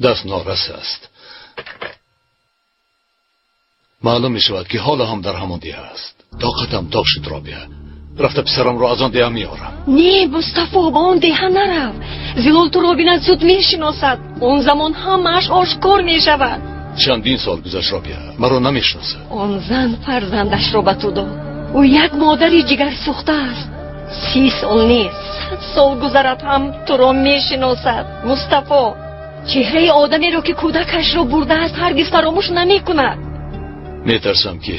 Даст норас аст. Маълум мешавад, ки ҳоло ҳам дар ҳамон деҳа аст. Тоқатам тоқ шуд, Робиа. Рафта писарамро аз он деҳа меорам. Не, Мустафо, ба он деҳа нарав. Зилол туро бинад, зуд мешиносад. Он замон ҳамааш ошкор мешавад. Чандин сол гузашт, Робиа. Маро намешиносад. Он зан фарзандашро ба ту дод. Ӯ як модари ҷигарсӯхта аст. 30 сол не, 100 сол гузарад ҳам туро мешиносад. Мустафо, чеҳраи одамеро, ки кӯдакашро бурдааст, ҳаргиз фаромӯш намекунад. Метарсам, ки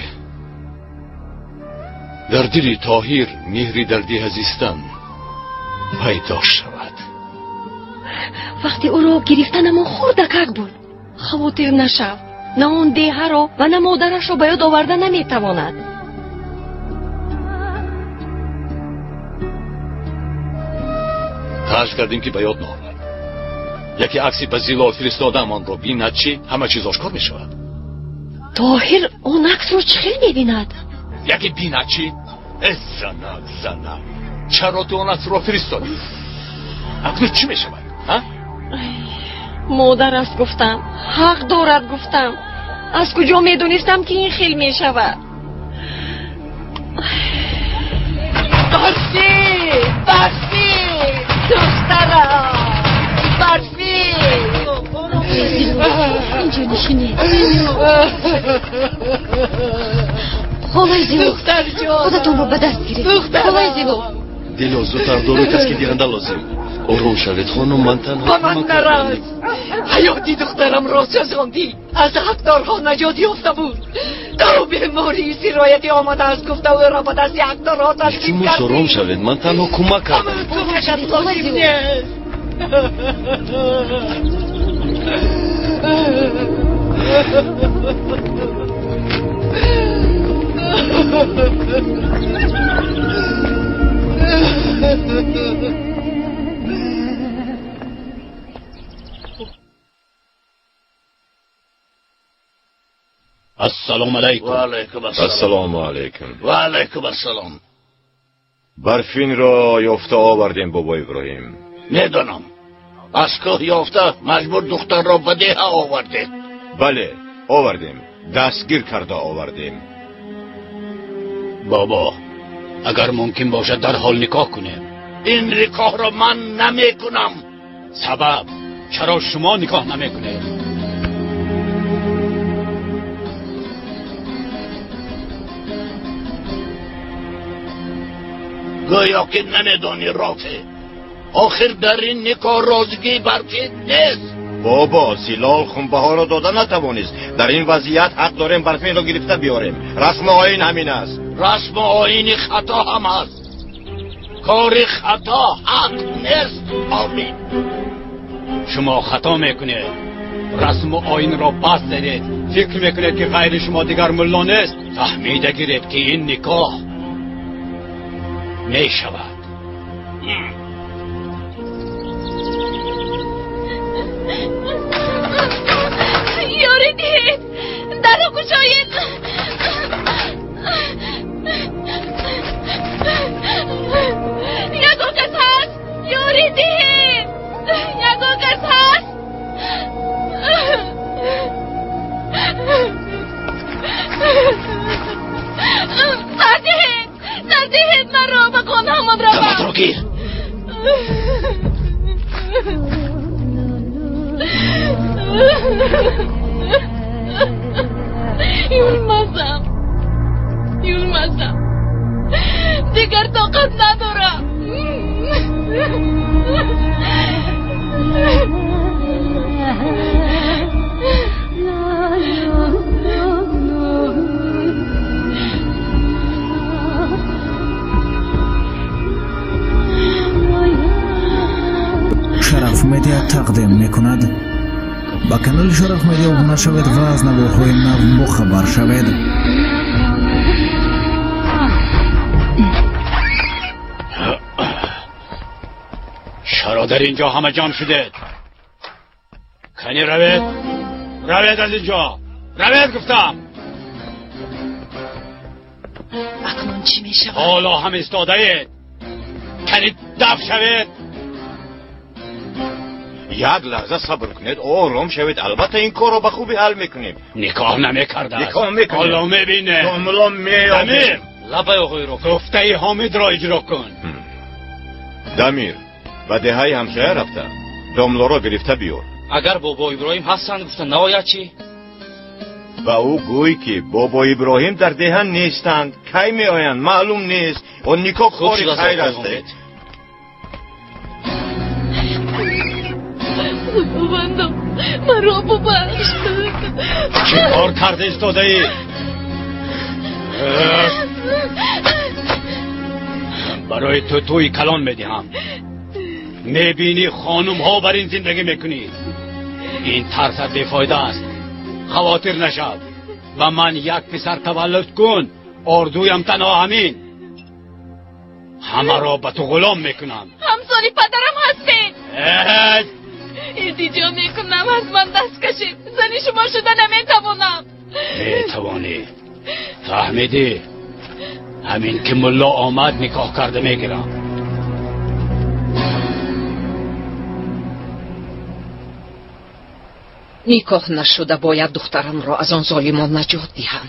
дар дили Тоҳир меҳри дар деҳа зистан пайдо шавад. Вақте ӯро гирифтанамон хурдакак буд. Хавотир нашав. На он деҳаро ва на модарашро ба ёд оварда наметавонад. Фарз кардем, ки ба ёд наовард. Яке акси ба Зилол фиристодаам онро бинад, чӣ? Ҳама чиз ошкор мешавад. Тоҳир он аксро чӣ хел мебинад? Яке бинад, чӣ? Э, занак, занак, чаро ту он аксро фиристодӣ? Акнун чӣ мешавад, а? Модар аст гуфтам, ҳақ дорад гуфтам. Аз куҷо медонистам, ки ин хел мешавад? Барфӣ, Барфӣ, духтарам, Барфӣ. Инҷо нишинед. Холаи Зилол, Духтарҷон, худатонро ба даст гиред. Духтарам. Холаи Зилол. Дило, зудтар дору таскиндиҳанда лозим. Ором шавед, хонум, ман танҳо Ба ман кӯмак кардам. нарас. Ҳаёти духтарамро сӯзондӣ. Аз ҳақдорҳо наҷот ёфта буд. То бемории сироятӣ омадааст гуфта, ӯро ба дасти ҳақдорҳо таслим Илтимос, ором кардӣ. шавед, ман танҳо кӯмак кардам. Ҳамон кӯмакат лозим нест. Ассалому алайкум. Ва алайкум ассалом. Ассалому алайкум. Ва алайкум ассалом. Барфинро ёфта овардем, бобо Иброҳим. Медонам. Аз кӯҳ ёфта маҷбур духтарро ба деҳа овардед. Бале, овардем. Дастгир карда овардем. Бобо, агар мумкин бошад, дарҳол никоҳ кунем. Ин никоҳро ман намекунам. Сабаб? Чаро шумо никоҳ намекунед? Гӯё ки намедонӣ, Рофеъ. Охир дар ин никоҳ розигии Барфин нест. Бобо, Зилол хунбаҳоро дода натавонист. Дар ин вазъият ҳақ дорем Барфинро гирифта биёрем. Расму оин ҳамин аст. Расму оини хато ҳам аст. Кори хато ҳақ нест. Омин. Шумо хато мекунед. Расму оинро пас задед. Фикр мекунед, ки ғайри шумо дигар мулло нест. Фаҳмида гиред, ки ин никоҳ мешавад. Ёрӣ диҳед, дарро кушоед. Ягон кас ҳаст? Ёрӣ диҳед, ягон кас ҳаст? Сар диҳед, сар диҳед маро, ба хонаамон равам. Даматро гир. Юлмасам, юлмасам, дигар тоқат надорам. Шараф Медиа тақдим мекунад. Ба канали Шараф Медиа обуна шавед ва аз наворҳои нав бохабар шавед. Чаро дар инҷо ҳама ҷамъ шудед? Кани равед, равед аз инҷо, равед гуфтам. Акнун чӣ мешавад? Ҳоло ҳам истодаед? Кани даф шавед. Як лаҳза сабр кунед, ором шавед. Албатта ин корро ба хубӣ ҳал мекунем. Никоҳ намекардааст. Никоҳ мекунем. Ҳоло мебинем. Домулло меояд. Дамир! Лабай оғои Рофеъ. Гуфтаи Ҳомидро иҷро кун. Дамир, ба деҳаи ҳамсоя рафта домлоро гирифта биёр. Агар бобо Иброҳим ҳастанд гуфта наояд чӣ? Ба ӯ гӯй ки бобо Иброҳим дар деҳа нестанд. Кай меоянд маълум нест. Он никоҳ кори хайр аст. Худовандо, маро бубахш. Чӣ кор карда истодаӣ? Барои ту тӯи калон медиҳам. Мебинӣ хонумҳо бар ин зиндагӣ мекунӣ. Ин тарсат бефоида аст. Хавотир нашав. Ба ман як писар таваллуд кун. Орзуям танҳо ҳамин. Ҳамаро ба ту ғулом мекунам. Ҳамсоли падарам ҳастед. Илтиҷо мекунам, аз ман даст кашед. Зани шумо шуда наметавонам. Метавонӣ. Фаҳмидӣ? Ҳамин ки мулло омад никоҳ карда мегирам. Никоҳ нашуда бояд духтарамро аз он золимон наҷот диҳам.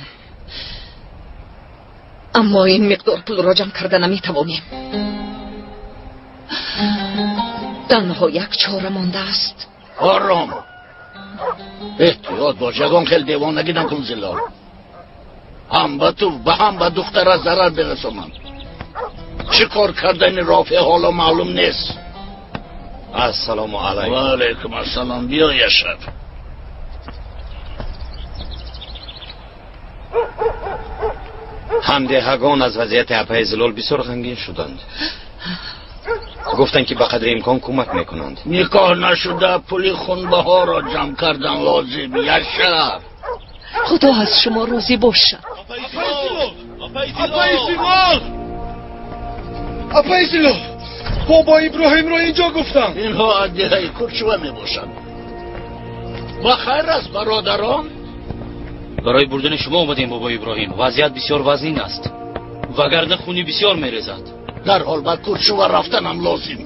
Аммо ин миқдор пулро ҷамъ карда наметавонем. Танҳо як чора мондааст. Ором, эҳтиёт бош, ягон хел девонагӣ накун. Зилол, ҳам ба ту ва ҳам ба духтара зарар бирасонанд. Чӣ кор кардани Рофеъ ҳоло маълум нест. Ассалому алайкум. Ва алайкум ассалом. Биё, Яшар. Ҳамдеҳагон аз вазъияти апаи Зилол бисёр ғамгин шуданд. Гуфтанд ки ба қадри имкон кӯмак мекунанд. Никоҳ нашуда пули хунбаҳоро ҷамъ кардан лозим, Яшар. Худо аз шумо розӣ бошад. Апаи Зилол! Апаи Зилол! Бобо Иброҳимро инҷо гуфтам. Инҳо аз деҳаи Курчува мебошанд. Ба хайр аст, бародарон? Барои бурдани шумо омадем, бобо Иброҳим. Вазъият бисёр вазнин аст, вагарна хуни бисёр мерезад. Дарҳол ба Курчува рафтанам лозим.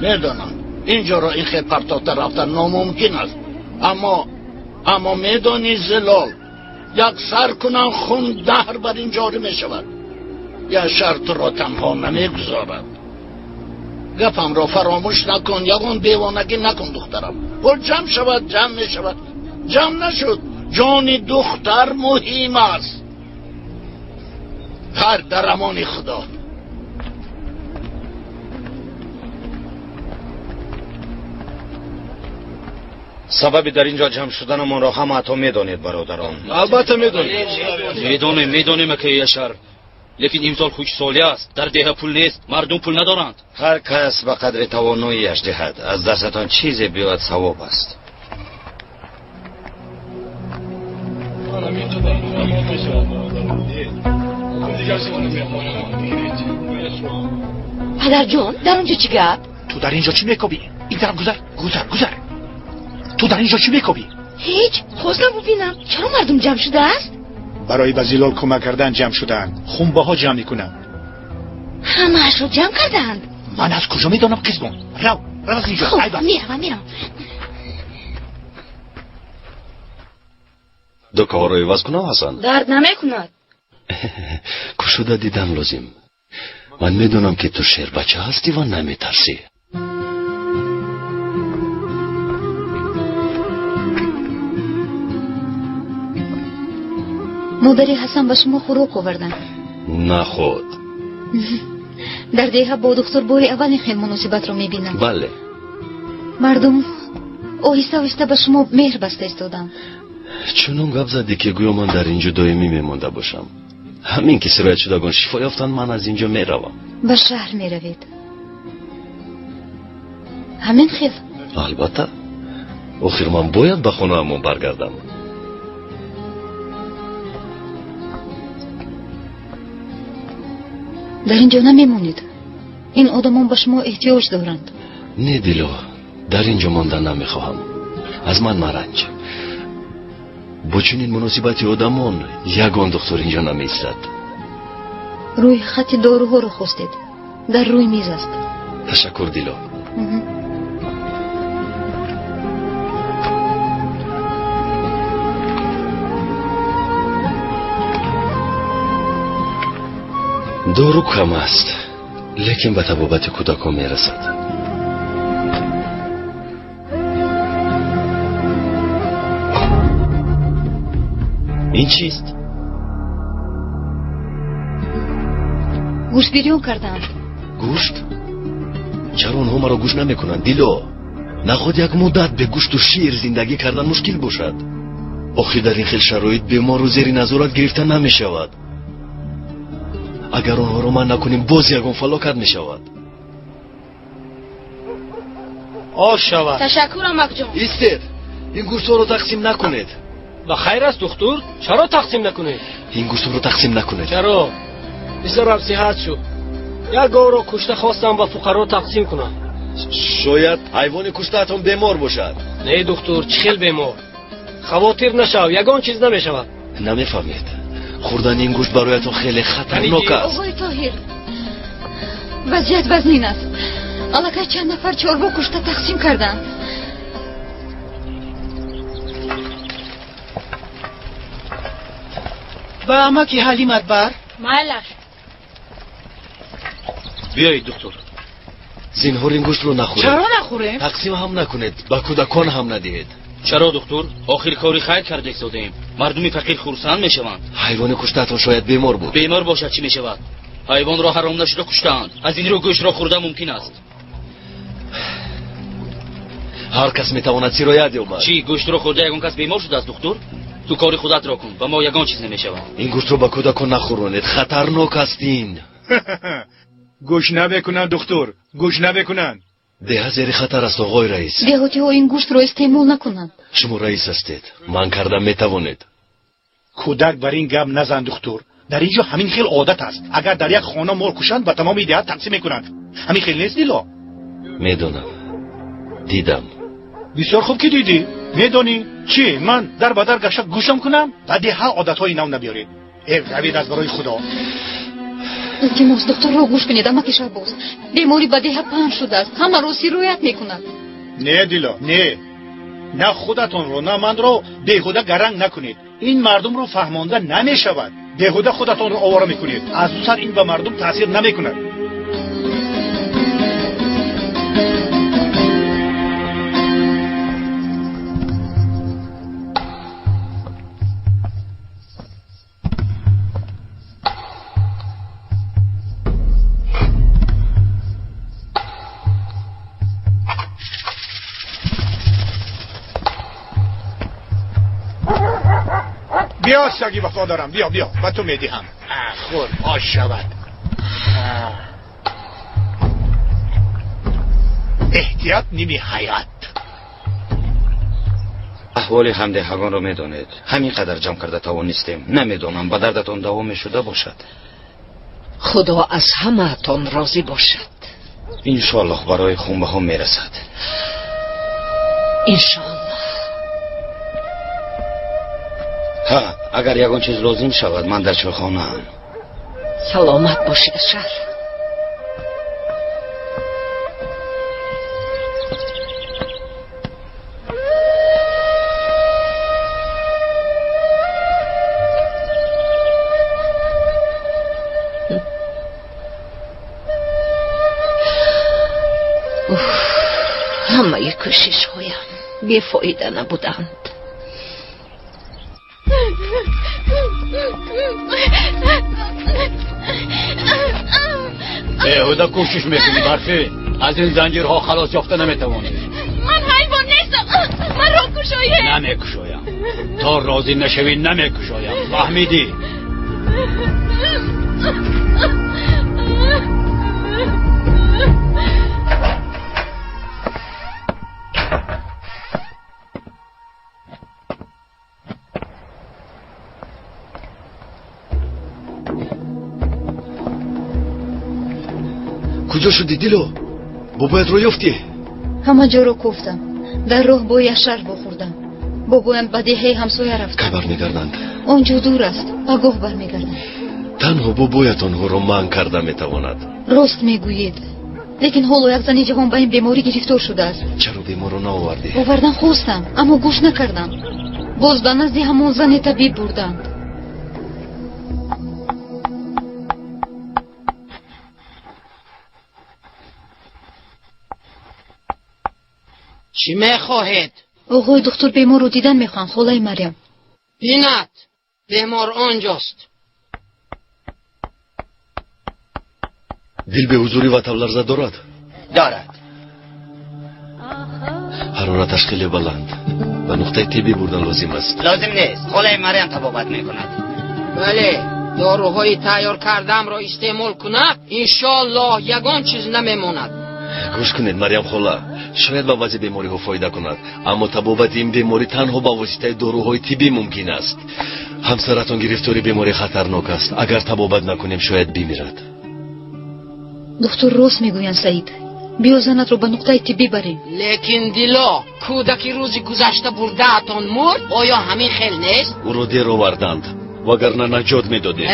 Медонам инҷоро ин хел партофта рафтан номумкин аст, аммо медонӣ Зилол, як сар кунам хун наҳр бар ин ҷорӣ мешавад. Яшар туро танҳо намегузорад. Гапамро фаромӯш накун, ягон девонагӣ накун духтарам. Пул ҷамъ шавад, ҷамъ мешавад. Ҷамъ нашуд, ҷони духтар муҳим аст. Хайр, дар амони Худо. Сабаби дар инҷо ҷамъ шуданамонро ҳамаатон медонед, бародарон. Албатта медонем. Медонем, медонем, акаи Яшар. Лекин имсол хушсолӣ аст. Дар деҳа пул нест, мардум пул надоранд. Ҳар кас ба қадри тавоноияш диҳад. Аз дастатон чизе биёяд савоб аст. Падарҷон, дар онҷо чӣ гап? Ту дар инҷо чӣ мекобӣ? Ин тараф гузар, гузар, гузар. Ту дар инҷо чӣ мекобӣ? Ҳеҷ, хостам бубинам чаро мардум ҷамъ шудааст. Барои ба Зилол кӯмак кардан ҷамъ шудаанд. Хунбаҳо ҷамъ мекунанд. Ҳамаашро ҷамъ кардаанд. Ман аз куҷо медонам, қизбон? Рав, рав аз инҷо. Хуб, меравам, меравам. Дукаҳоро иваз кунам, Ҳасан? Дард намекунад. Кушода дидан лозим. Ман медонам ки ту шербача ҳастӣ ва наметарсӣ. Модари Ҳасан ба шумо хӯрок оварданд. Наход. Дар деҳа бо духтур бори аввал ин хел муносибатро мебинам. Бале. Мардум оҳиста оҳиста ба шумо меҳр баста истоданд. Чунон гап задӣ ки гӯё ман дар инҷо доимӣ мемонда бошам. Ҳамин ки сироятшудагон шифо ёфтанд, ман аз инҷо меравам. Ба шаҳр меравед? Ҳамин хел? Албатта. Охир ман бояд ба хонаамон баргардам. Дар инҷо намемонед. Ин одамон ба шумо эҳтиёҷ доранд. Не, Дило, дар инҷо мондан намехоҳам. Аз ман маранҷ. Бо чунин муносибати одамон ягон духтур инҷо намеистад. Рӯи хати доруҳоро хостед. Дар рӯи миз аст. Ташаккур, Дило. Дору кам аст, лекин ба табобати кӯдакон мерасад. Ин чист? Гӯшт бирён кардаанд. Гӯшт? Чаро онҳо маро гӯш намекунанд, Дило? Наход як муддат бе гӯшту шир зиндагӣ кардан мушкил бошад. Охир дар ин хел шароит беморро зери назорат гирифта намешавад. Агар онҳоро манъ накунем, боз ягон фалокат мешавад. Ош шавад. Ташаккур, амакҷон. Истед, ин гӯштҳоро тақсим накунед. Ба хайр аст, духтур, чаро тақсим накунед? Ин гӯштҳоро тақсим накунед. Чаро? Писарам сиҳат шуд. Як говро кушта хостам ба фуқаро тақсим кунам. Шояд ҳайвони куштаатон бемор бошад. Не, духтур, чӣ хел бемор? Хавотир нашав, ягон чиз намешавад. Намефаҳмед. Хӯрдани ин гӯшт бароятон хеле хатарнок аст. Оғои Тоҳир, вазъият вазнин аст. Аллакай чанд нафар чорво кушта тақсим карданд. Ба амаки Ҳалимат бар. Майлаш. Биёед, духтур. Зинҳор ин гӯштро нахӯред. Чаро нахӯрем? Тақсим ҳам накунед, ба кӯдакон ҳам надиҳед. Чаро, духтур? Охир кори хайр карда истодаем. Мардуми фақир хурсанд мешаванд. Ҳайвони куштаатон шояд бемор буд. Бемор бошад чӣ мешавад? Ҳайвонро ҳаром нашуда куштаанд. Аз ин рӯ гӯштро хӯрда мумкин аст. Ҳар кас метавонад сироят ёбад. Чӣ, гӯштро хӯрда ягон кас бемор шудааст, духтур? Ту кори худатро кун, ба мо ягон чиз намешавад. Ин гӯштро ба кӯдакон нахӯронед, хатарнок аст ин. Гӯш намекунанд, духтур, гӯш намекунанд. Деҳа зери хатар аст, оғои раис. Деҳотиҳо ин гӯштро истеъмол накунанд. Шумо раис ҳастед, манъ карда метавонед. Кӯдак бар ин гап назан, духтур. Дар ин ҷо ҳамин хел одат аст. Агар дар як хона мол кушанд, ба тамоми деҳа тақсим мекунанд. Ҳамин хел нест, Дило? Медонам, дидам. Бисёр хуб ки дидӣ. Медонӣ чӣ, ман дар ба дар гашта гӯшам кунам? Ба деҳа одатҳои нав набиёред. Э, равед аз барои Худо. Илтимос, духтурро гӯш кунед, амаки Шаҳбоз. Беморӣ ба деҳа паҳн шудааст, ҳамаро сироят мекунад. Не, Дило, не. На худатонро, на манро беҳуда гаранг накунед. Ин мардумро фаҳмонда намешавад. Беҳуда худатонро овора мекунед. Аз ду сар ин ба мардум таъсир намекунад. Биё, саги вафодорам, биё, биё, ба ту медиҳам. Хӯр, ош шавад. Эҳтиёт ними ҳаёт. Аҳволи ҳамдеҳагонро медонед. Ҳамин қадар ҷамъ карда тавонистем. Намедонам ба дардатон давом мешуда бошад. Худо аз ҳамаатон розӣ бошад. Иншоаллоҳ барои хунбаҳо мерасад. Иншоаллоҳ. Ҳа, агар ягон чиз лозим шавад, ман дар чойхонаам. Саломат бошед, шаҳр. Ҳамаи кӯшишҳоям бефоида набуданд. Беҳуда кӯшиш мекунӣ, Барфӣ. Аз ин занҷирҳо халос ёфта наметавонӣ. Ман ҳайвон нестам, маро кушоед. Намекушоям. То розӣ нашавӣ намекушоям. Фаҳмидӣ? Куҷо шудӣ, Дило? Бобоятро ёфтӣ? Ҳама ҷоро кофтам. Дар роҳ бо Яшар вохӯрдам. Бобоям ба деҳаи ҳамсоя рафтанд. Кай бармегарданд? Он ҷо дур аст, пагоҳ бармегарданд. Танҳо бобоят онҳоро манъ карда метавонад. Рост мегӯед, лекин ҳоло як зани ҷавон ба ин беморӣ гирифтор шудааст. Чаро беморро наовардӣ? Овардан хостам, аммо гӯш накардам. Боз ба назди ҳамон зани табиб бурданд. Чӣ мехоҳед? Оғои духтур беморро дидан мехоҳанд, холаи Марьям. Бинад, бемор онҷост. Дил беҳузурӣ ва табларза дорад? Дорад. Ҳарораташ хеле баланд. Ба нуқтаи тиббӣ бурдан лозим аст. Лозим нест. Холаи Марьям табобат мекунад. Бале, доруҳои тайёр кардаамро истеъмол кунад, иншоаллоҳ ягон чиз намемонад. Гӯш кунед, Марьям хола, шояд ба баъзе бемориҳо фоида кунад, аммо табобати ин беморӣ танҳо ба воситаи доруҳои тиббӣ мумкин аст. Ҳамсаратон гирифтори бемории хатарнок аст. Агар табобат накунем, шояд бимирад. Духтур рост мегӯянд, Саид. Биё занатро ба нуқтаи тиббӣ барем. Лекин Дило, кӯдаки рӯзи гузашта бурдаатон мурд, оё ҳамин хел нест? Ӯро дер оварданд, вагарна наҷот медодем.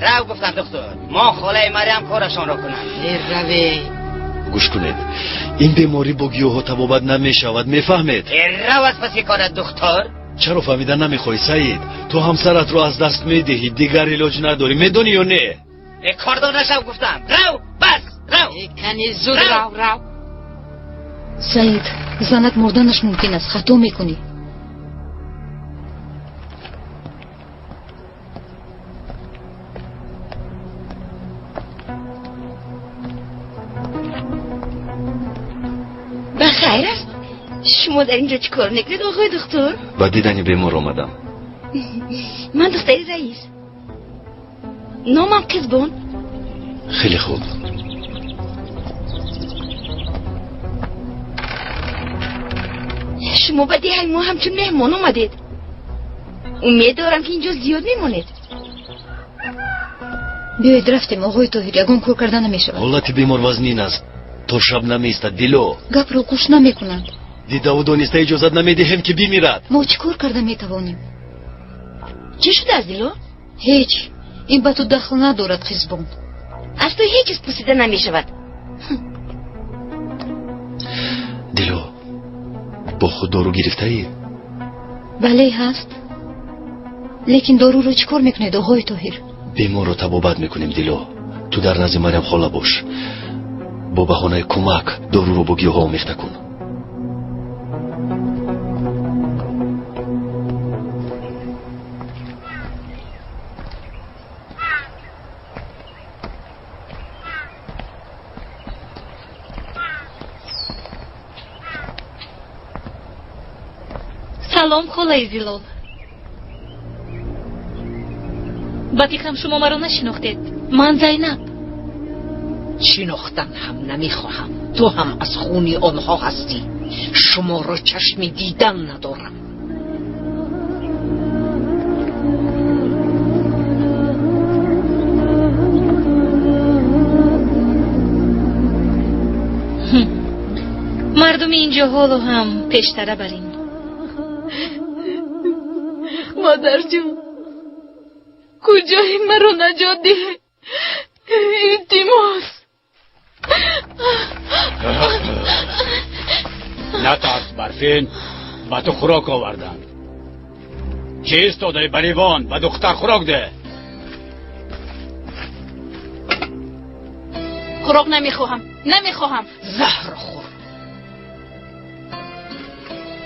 Рав гуфтам духтур, мо холаи Марьям корашонро кунанд. Раве. Гӯш кунед, ин беморӣ бо гиёҳҳо табобат намешавад, мефаҳмед? Рав аз паси корат, духтур. Чаро фаҳмида намехоҳӣ, Саид? Ту ҳамсаратро аз даст медиҳӣ, дигар илоҷ надорӣ, медонӣ ё не? Кордор нашав гуфтам. Рав, бас, рав. Кани зуд рав, рав. Саид, занат мурданаш мумкин аст, хато мекунӣ. Ба хайр аст? Шумо дар инҷо чӣ кор мекунед, оғои духтур? Ба дидани бемор омадам. Ман духтари раис. Номам Қизбон. Хеле хуб. Шумо ба деҳаи мо ҳамчун меҳмон омадед. Умед дорам, ки инҷо зиёд мемонед. Биёед рафтем, оғои Тоҳир, ягон кор карда намешавад. Ҳолати бемор вазнин аст. То шаб намеистад, Дило. Гапро гӯш намекунанд. Дидаву дониста иҷозат намедиҳем, ки бимирад. Мо чӣ кор карда метавонем? Чӣ шудааст, Дило? Ҳеҷ. Ин ба ту дахл надорад, Қизбон. Аз ту ҳеҷ чиз пурсида намешавад. Дило, бо худ дору гирифтаӣ? Бале, ҳаст. Лекин доруро чӣ кор мекунед, оғои Тоҳир? Беморро табобат мекунем, Дило. Ту дар назди Марьям хола бош. Бо баҳонаи кӯмак доруро бо гиёҳҳо омехта кун. Салом, холаи Зилол. Ба фикрам шумо маро нашинохтед. Ман Зайнаб. Шинохтан ҳам намехоҳам. Ту ҳам аз хуни онҳо ҳастӣ. Шуморо чашми дидан надорам. Мардуми инҷо ҳоло ҳам пештара бар ин. Модарҷон, куҷои маро наҷот диҳед? Илтимос. Натарс, Барфин, ба ту хӯрок овардам. Чӣ истодаи, Баривон? Ба духтар хӯрок деҳ. Хӯрок намехоҳам, намехоҳам. Заҳр хӯр.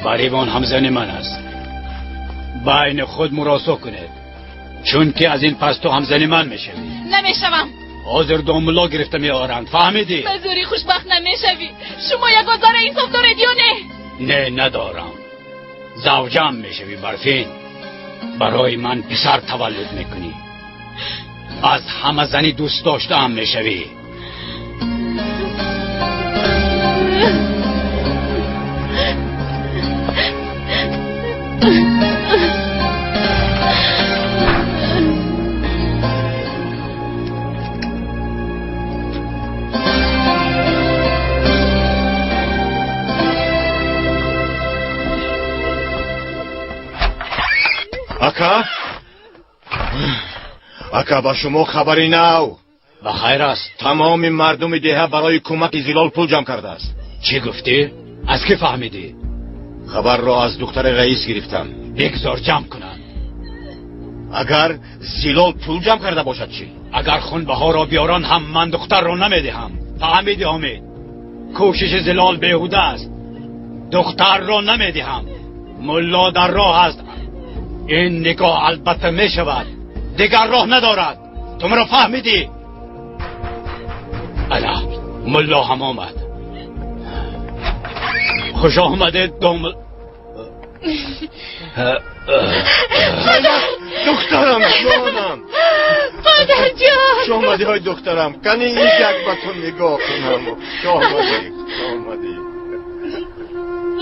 Баривон ҳамзани ман аст. Байни худ муросо кунед, чунки аз ин пас ту ҳамзани ман мешавӣ. Намешавам. Ҳозир домулло гирифта меоранд, фаҳмидӣ? Ба зӯрӣ хушбахт намешавӣ. Шумо ягон зарра инсоф доред ё не? Не, надорам. Завҷам мешавӣ, Барфин. Барои ман писар таваллуд мекунӣ. Аз ҳама зани дӯст доштаам мешавӣ. Ака? Ака, ба шумо хабари нав. Ба хайр аст. Тамоми мардуми деҳа барои кӯмаки Зилол пул ҷамъ кардааст. Чӣ гуфтӣ? Аз кӣ фаҳмидӣ? Хабарро аз духтари раис гирифтам. Бигзор ҷамъ кунанд. Агар Зилол пул ҷамъ карда бошад чӣ? Агар хунбаҳоро биёранд ҳам ман духтарро намедиҳам. Фаҳмидӣ, Ҳомид? Кӯшиши Зилол беҳуда аст. Духтарро намедиҳам. Мулло дар роҳ аст. Ин никоҳ албатта мешавад. Дигар роҳ надорад. Ту маро фаҳмидӣ? Ана мулло ҳам омад. Хуш омадед, дом. Духтарам, ҷонам. Падарҷон. Хуш омадӣ, ҳой духтарам. Кани ин як ба ту нигоҳ кунам. Хуш омадӣ, хуш омадӣ.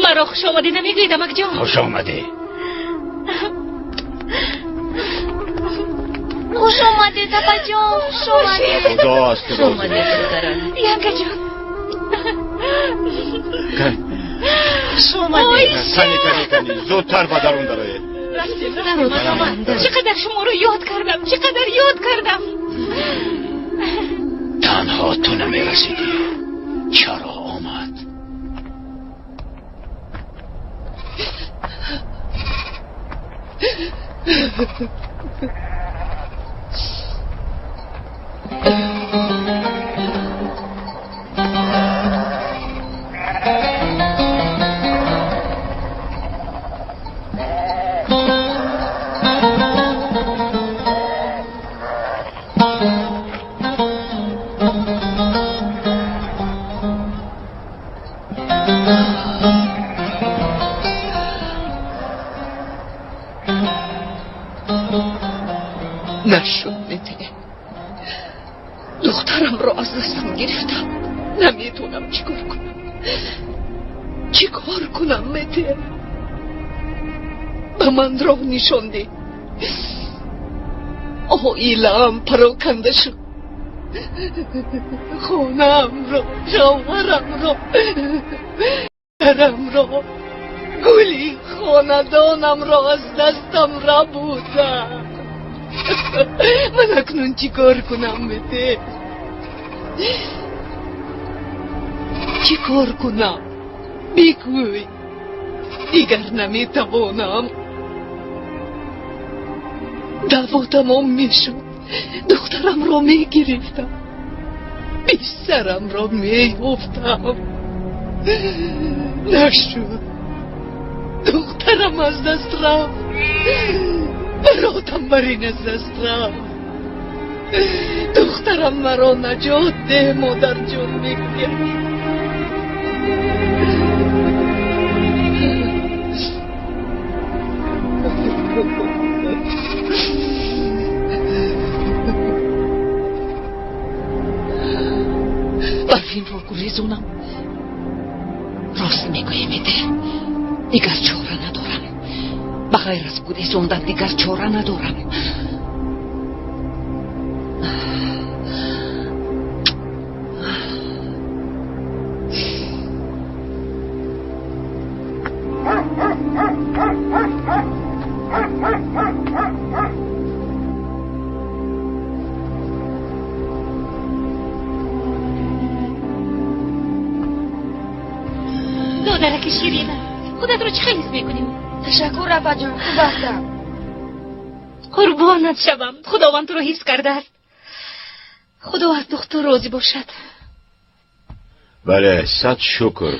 Маро хуш омадӣ намегӯед, амакҷон? Хуш омадӣ. Хуш омадед, апаҷон, хуш омадед. Худо аз ту розӣ бошад. Янгаҷон. Хуш омадед. Кани, кани, кани, зудтар ба дарун дароед. Чӣ қадар шуморо ёд кардам, чӣ қадар ёд кардам. Танҳо ту намерасидӣ. Чаро омад? Нашуд, Мете. Духтарамро аз дастам гирифтам. Намедонам чӣ кор кунам. Чӣ кор кунам, Мете? Ба ман роҳ нишон деҳ. Оилаам пароканда шуд. Хонаамро, шавҳарамро, дарамро, гули хонадонамро аз дастам рабудам. Ман акнун чӣ кор кунам, Мете? Чӣ кор кунам? Бигӯй. Дигар наметавонам. Даъво тамом мешуд. Духтарамро мегирифтам. Писарамро меёфтам. Нашуд. Духтарам аз даст рафт. Баротам бар ин аз даст рафт. Духтарам маро наҷот деҳ, модарҷон, мегӯяд. Барфинро гурезонам. Рост мегӯӣ, Мете. Дигар чора надорам. Ба ғайр аз гурезондан дигар чора надорам. Додараки ширина, худатро чӣ хел ҳис мекунӣ? Ташаккур, апаҷон, хуб ҳастам. Қурбонат шавам, Худованд туро ҳифз кардааст. Худо аз духтур розӣ бошад. Бале, сад шукр.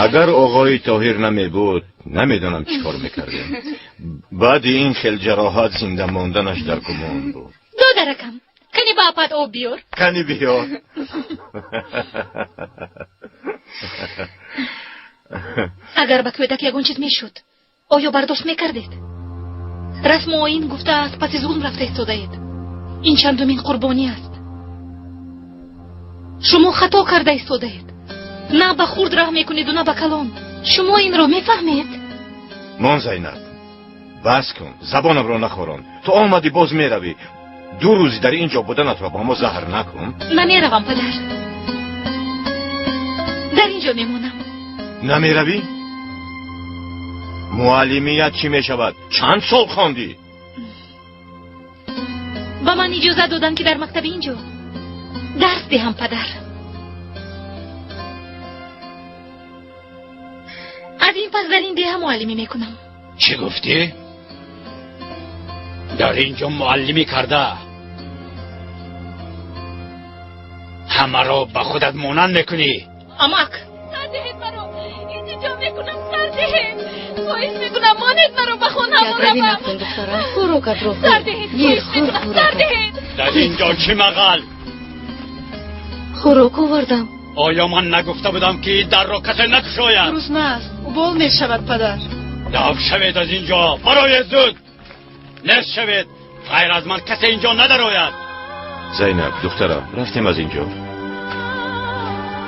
Агар оғои Тоҳир намебуд, намедонам чӣ кор мекардем. Баъди ин хел ҷароҳат зинда монданаш дар гумон буд. Додаракам, кани ба апат об биёр. Кани биёр. Агар ба кӯдак ягон чиз мешуд, оё бардошт мекардед? Расму оин гуфта аз паси зулм рафта истодаед. Ин чандумин қурбонӣ аст. Шумо хато карда истодаед. На ба хурд раҳм мекунеду на ба калон. Шумо инро мефаҳмед? Мон, Зайнаб, бас кун, забонамро нахӯрон. Ту омадӣ, боз меравӣ. Ду рӯзи дар ин ҷо буданатро ба мо заҳр накун. Намеравам, падар. Дар ин ҷо мемонам. Намеравӣ? Муаллимият чӣ мешавад? Чанд сол хондӣ? Ба ман иҷозат доданд, ки дар мактаби ин ҷо дарс диҳам, падар. Аз ин пас дар ин деҳа муаллимӣ мекунам. Чӣ гуфтӣ? Дар ин ҷо муаллимӣ карда ҳамаро ба худат монанд мекунӣ? Амак, Садиҳед маро, интиҷо мекунед. Хоҳиш мекунам, монед маро ба хонаам Ягравӣ равам. накун, духтарам, хӯрокатро хӯр. Сар диҳед, Ер, хоҳиш хӯр мекунам, сар хӯрокат. диҳед. Дар инҷо чӣ мағал? Хӯрок овардам. Оё ман нагуфта будам, ки дарро касе накушояд? Гурусна аст, убол мешавад, падар. Дав шавед аз инҷо, барои зуд нест шавед, ғайр аз ман касе инҷо надарояд. Зайнаб, духтарам, рафтем аз инҷо.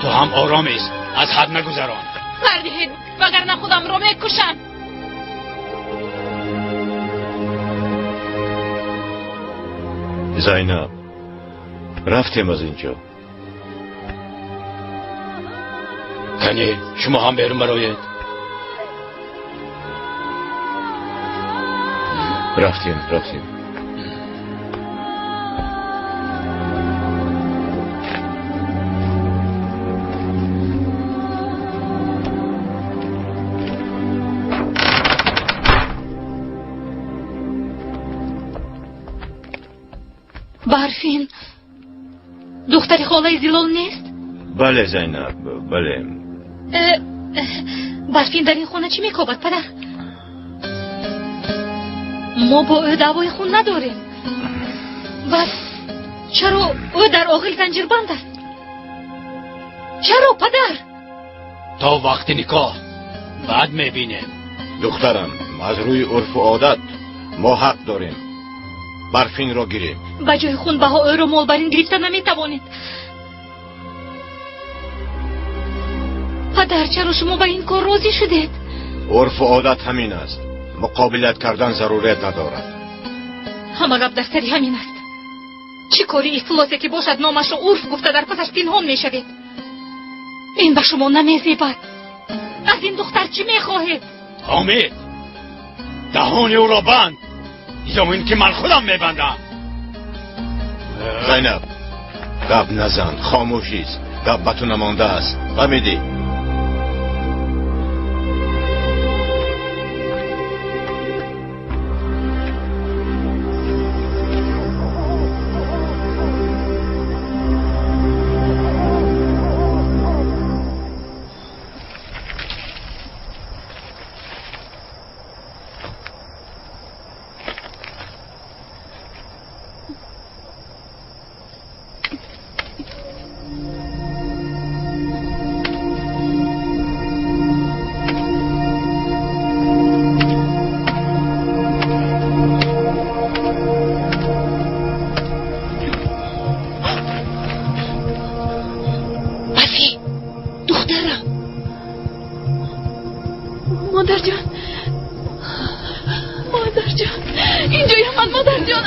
Ту ҳам ором ист, аз ҳад нагузарон. Сар диҳед, вагарна худамро мекушам. Зайнаб, рафтем аз инҷо. Кане, шумо ҳам берун бароед. Рафтем, рафтем. Барфин духтари холаи Зилол нест? Бале, Зайнаб, бале. Барфин дар ин хона чӣ мекобад, падар? Мо бо ӯ даъвои хун надорем. Бас чаро ӯ дар оғил занҷирбанд аст? Чаро, падар? То вақти никоҳ, баъд мебинем. Духтарам, аз рӯи урфу одат мо ҳақ дорем Барфинро гирем. Ба ҷои хунбаҳо ӯро молбарин гирифта наметавонед. Падар, чаро шумо ба ин кор розӣ шудед? Урфу одат ҳамин аст, муқобилат кардан зарурият надорад. Ҳама гап дар сари ҳамин аст. Чӣ кори ифлосе ки бошад, номашро урф гуфта дар пасаш пинҳон мешавед. Ин ба шумо намезебад. Аз ин духтар чӣ мехоҳед? Ҳомид, даҳони ӯро банд, ё ин ки ман худам мебандам. Зайнаб, гап назан, хомӯш ист, гап ба ту намондааст, фаҳмидӣ? Барфин, духтарам. Модарҷон, модарҷон, инҷоям ман, модарҷон.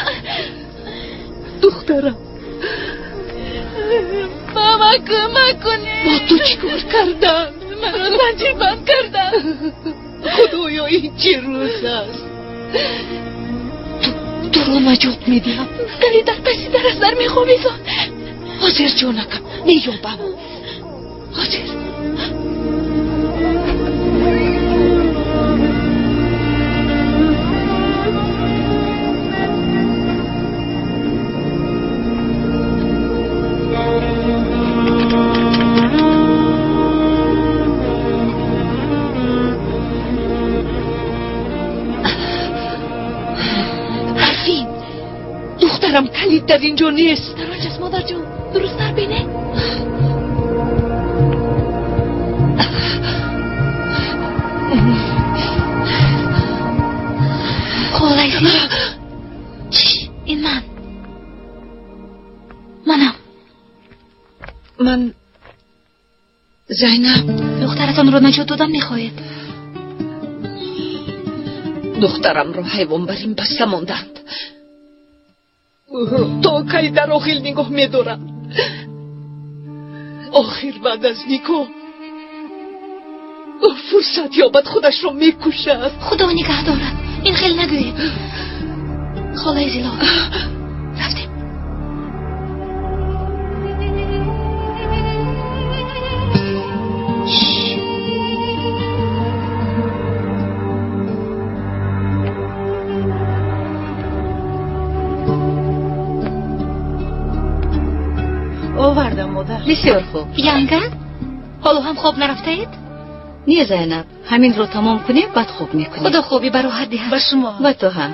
Духтарам, ба ман кӯмак кунед. Бо ту чӣ кор кардам? Маро занҷирбанд карданд. Худоё, ин чӣ рӯз аст? Туро наҷот медиҳам. Калид дар паси дар аст, дар мехобизон. Ҳозир, ҷонакам, меёбам. Ҳозир. Барфин, духтарам, калид дар инҷо нест. Дар онҷаст, модарҷон, дурусттар бинед. Холаи Зилол, ин ман манам. Ман Зайнаб. Духтаратонро наҷот додан мехоҳед? Духтарамро ҳайвон бар ин баста монданд. То кай дар оғил нигоҳ медорам? Охир баъд аз никоҳ ӯ фурсат ёбад, худашро мекушад. Худо нигаҳ дорад, ин хел нагӯед, холаи Зилол. Рафтем. Овардам, модар. Бисёр хуб. Янга, ҳоло ҳам хоб нарафтаед? Не Зайнаб, ҳаминро тамом кунем, баъд хоб мекунем. Худо хоби бароҳат диҳад. Ба шумо. Ба ту ҳам.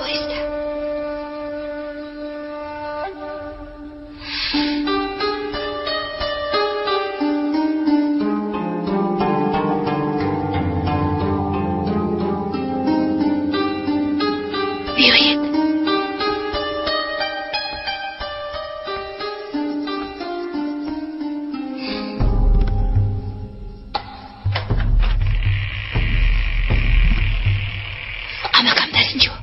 Оҳиста. Биёед. Амакам дар ин ҷо.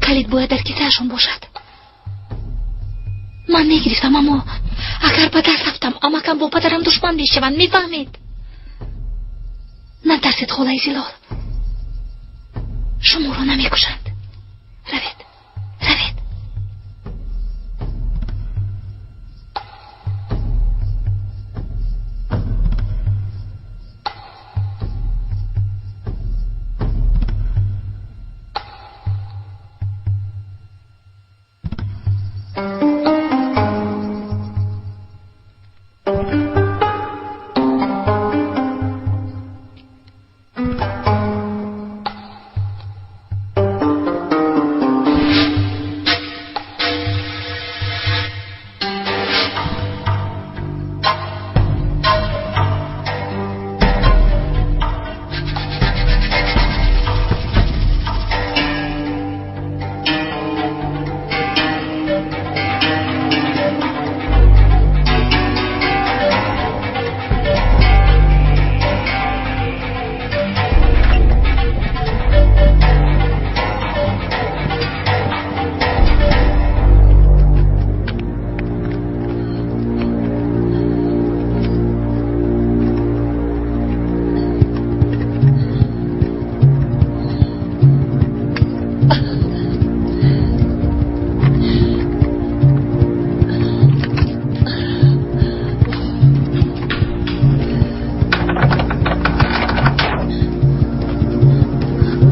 Калид бояд дар кисаашон бошад. Ман мегирифтам, аммо агар ба даст афтам, амакам бо падарам душман мешаванд, мефаҳмед? Натарсед, холаи Зилол. Шуморо намекушанд. Равед, равед.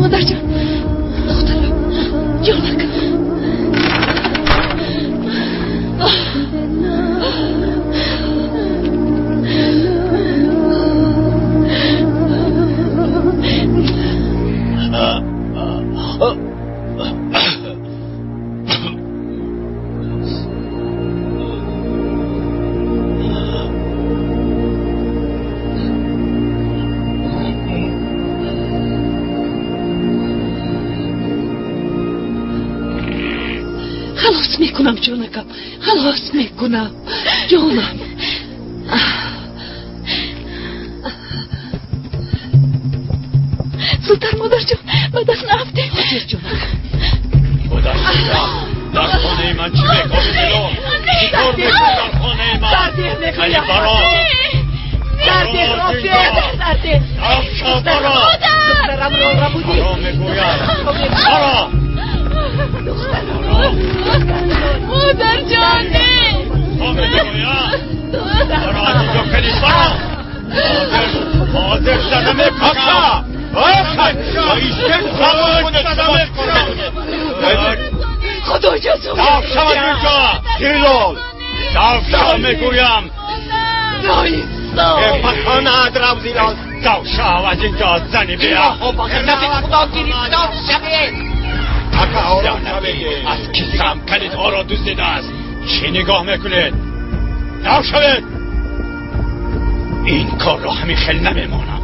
Модарҷон, духтарам, ҷонакам. Халос мекунам, ҷонакам, халос мекунам, ҷонам. Зудтар, модарҷон, ба даст наафтем. Ҳозир, ҷонакам. Дар хонаи ман чӣ мекорӣ, Зилол? Чӣ кор мекунӣ дар хонаи ман? Сардеҳ мекунӣ. Баро! Сардеҳ, рофеъ, сардеҳ. Афшо, баро! Духтарамро рабудӣ. Баро мегӯям. Баро! Модарҷон, не! То мегӯям. Баро аз инҷо, калид, баро! Ҳозир, ҳозир зада мекушам. Худо ҷазо Даф шавад инҷо! Зилол! Даф шав мегӯям! Ноинсоф! Пахонад рав, Зилол! Дав шав аз инҷо, зани беа! Ба ғазаби Худо гирифтор шавед! Ака, ором шавед! Аз кисам калидҳоро дуздидааст. Чӣ нигоҳ мекунед? Дав шавед! Ин корро ҳамин хел намемонам.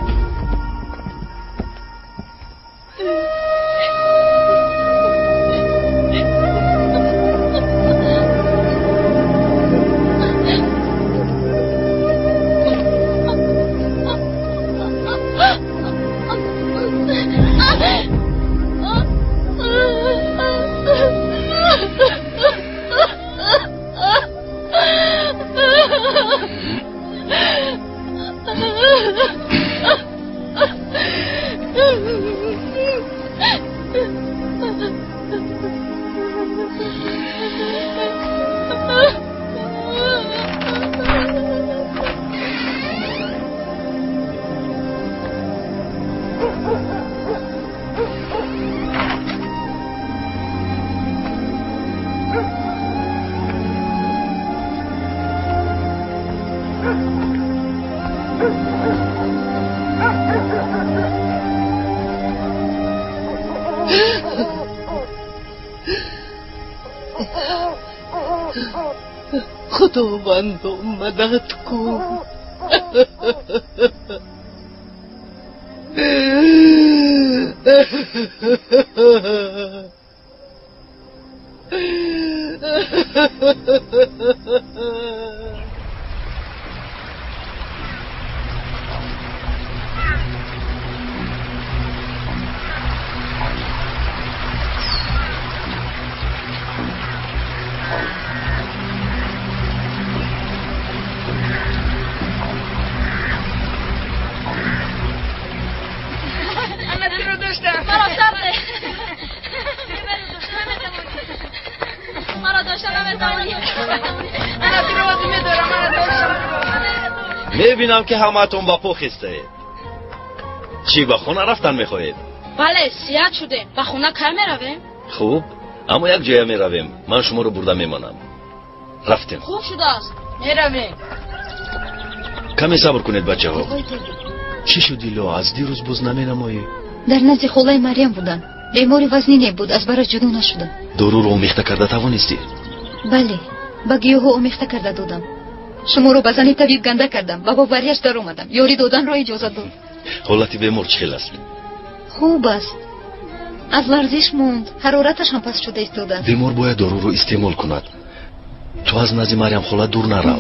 Худовандо, мадад кун. Мебинам ки ҳамаатон ба по хестаед. Чӣ, ба хона рафтан мехоҳед? Бале, сиҳат шудем. Ба хона кай меравем? Хуб, аммо як ҷоя меравем. Ман шуморо бурда мемонам. Рафтем. Хуб шудааст, меравем. Каме сабр кунед, бачаҳо. Чӣ шуд, Дило? Аз дирӯз боз наменамоӣ? Дар назди холаи Марьям будам. Бемори вазнине буд, аз бараш ҷудо нашудам. Доруро омехта карда тавонистӣ? Бале, ба гиёҳҳо омехта карда додам. Шуморо ба зани табиб ганда кардам, ба боварияш даромадам. Ёрӣ доданро иҷозат дод. Ҳолати бемор чӣ хел аст? Хуб аст. Аз ларзиш монд, ҳарораташ ҳам паст шуда истодааст. Бемор бояд доруро истеъмол кунад. Ту аз назди Марьям хола дур нарав.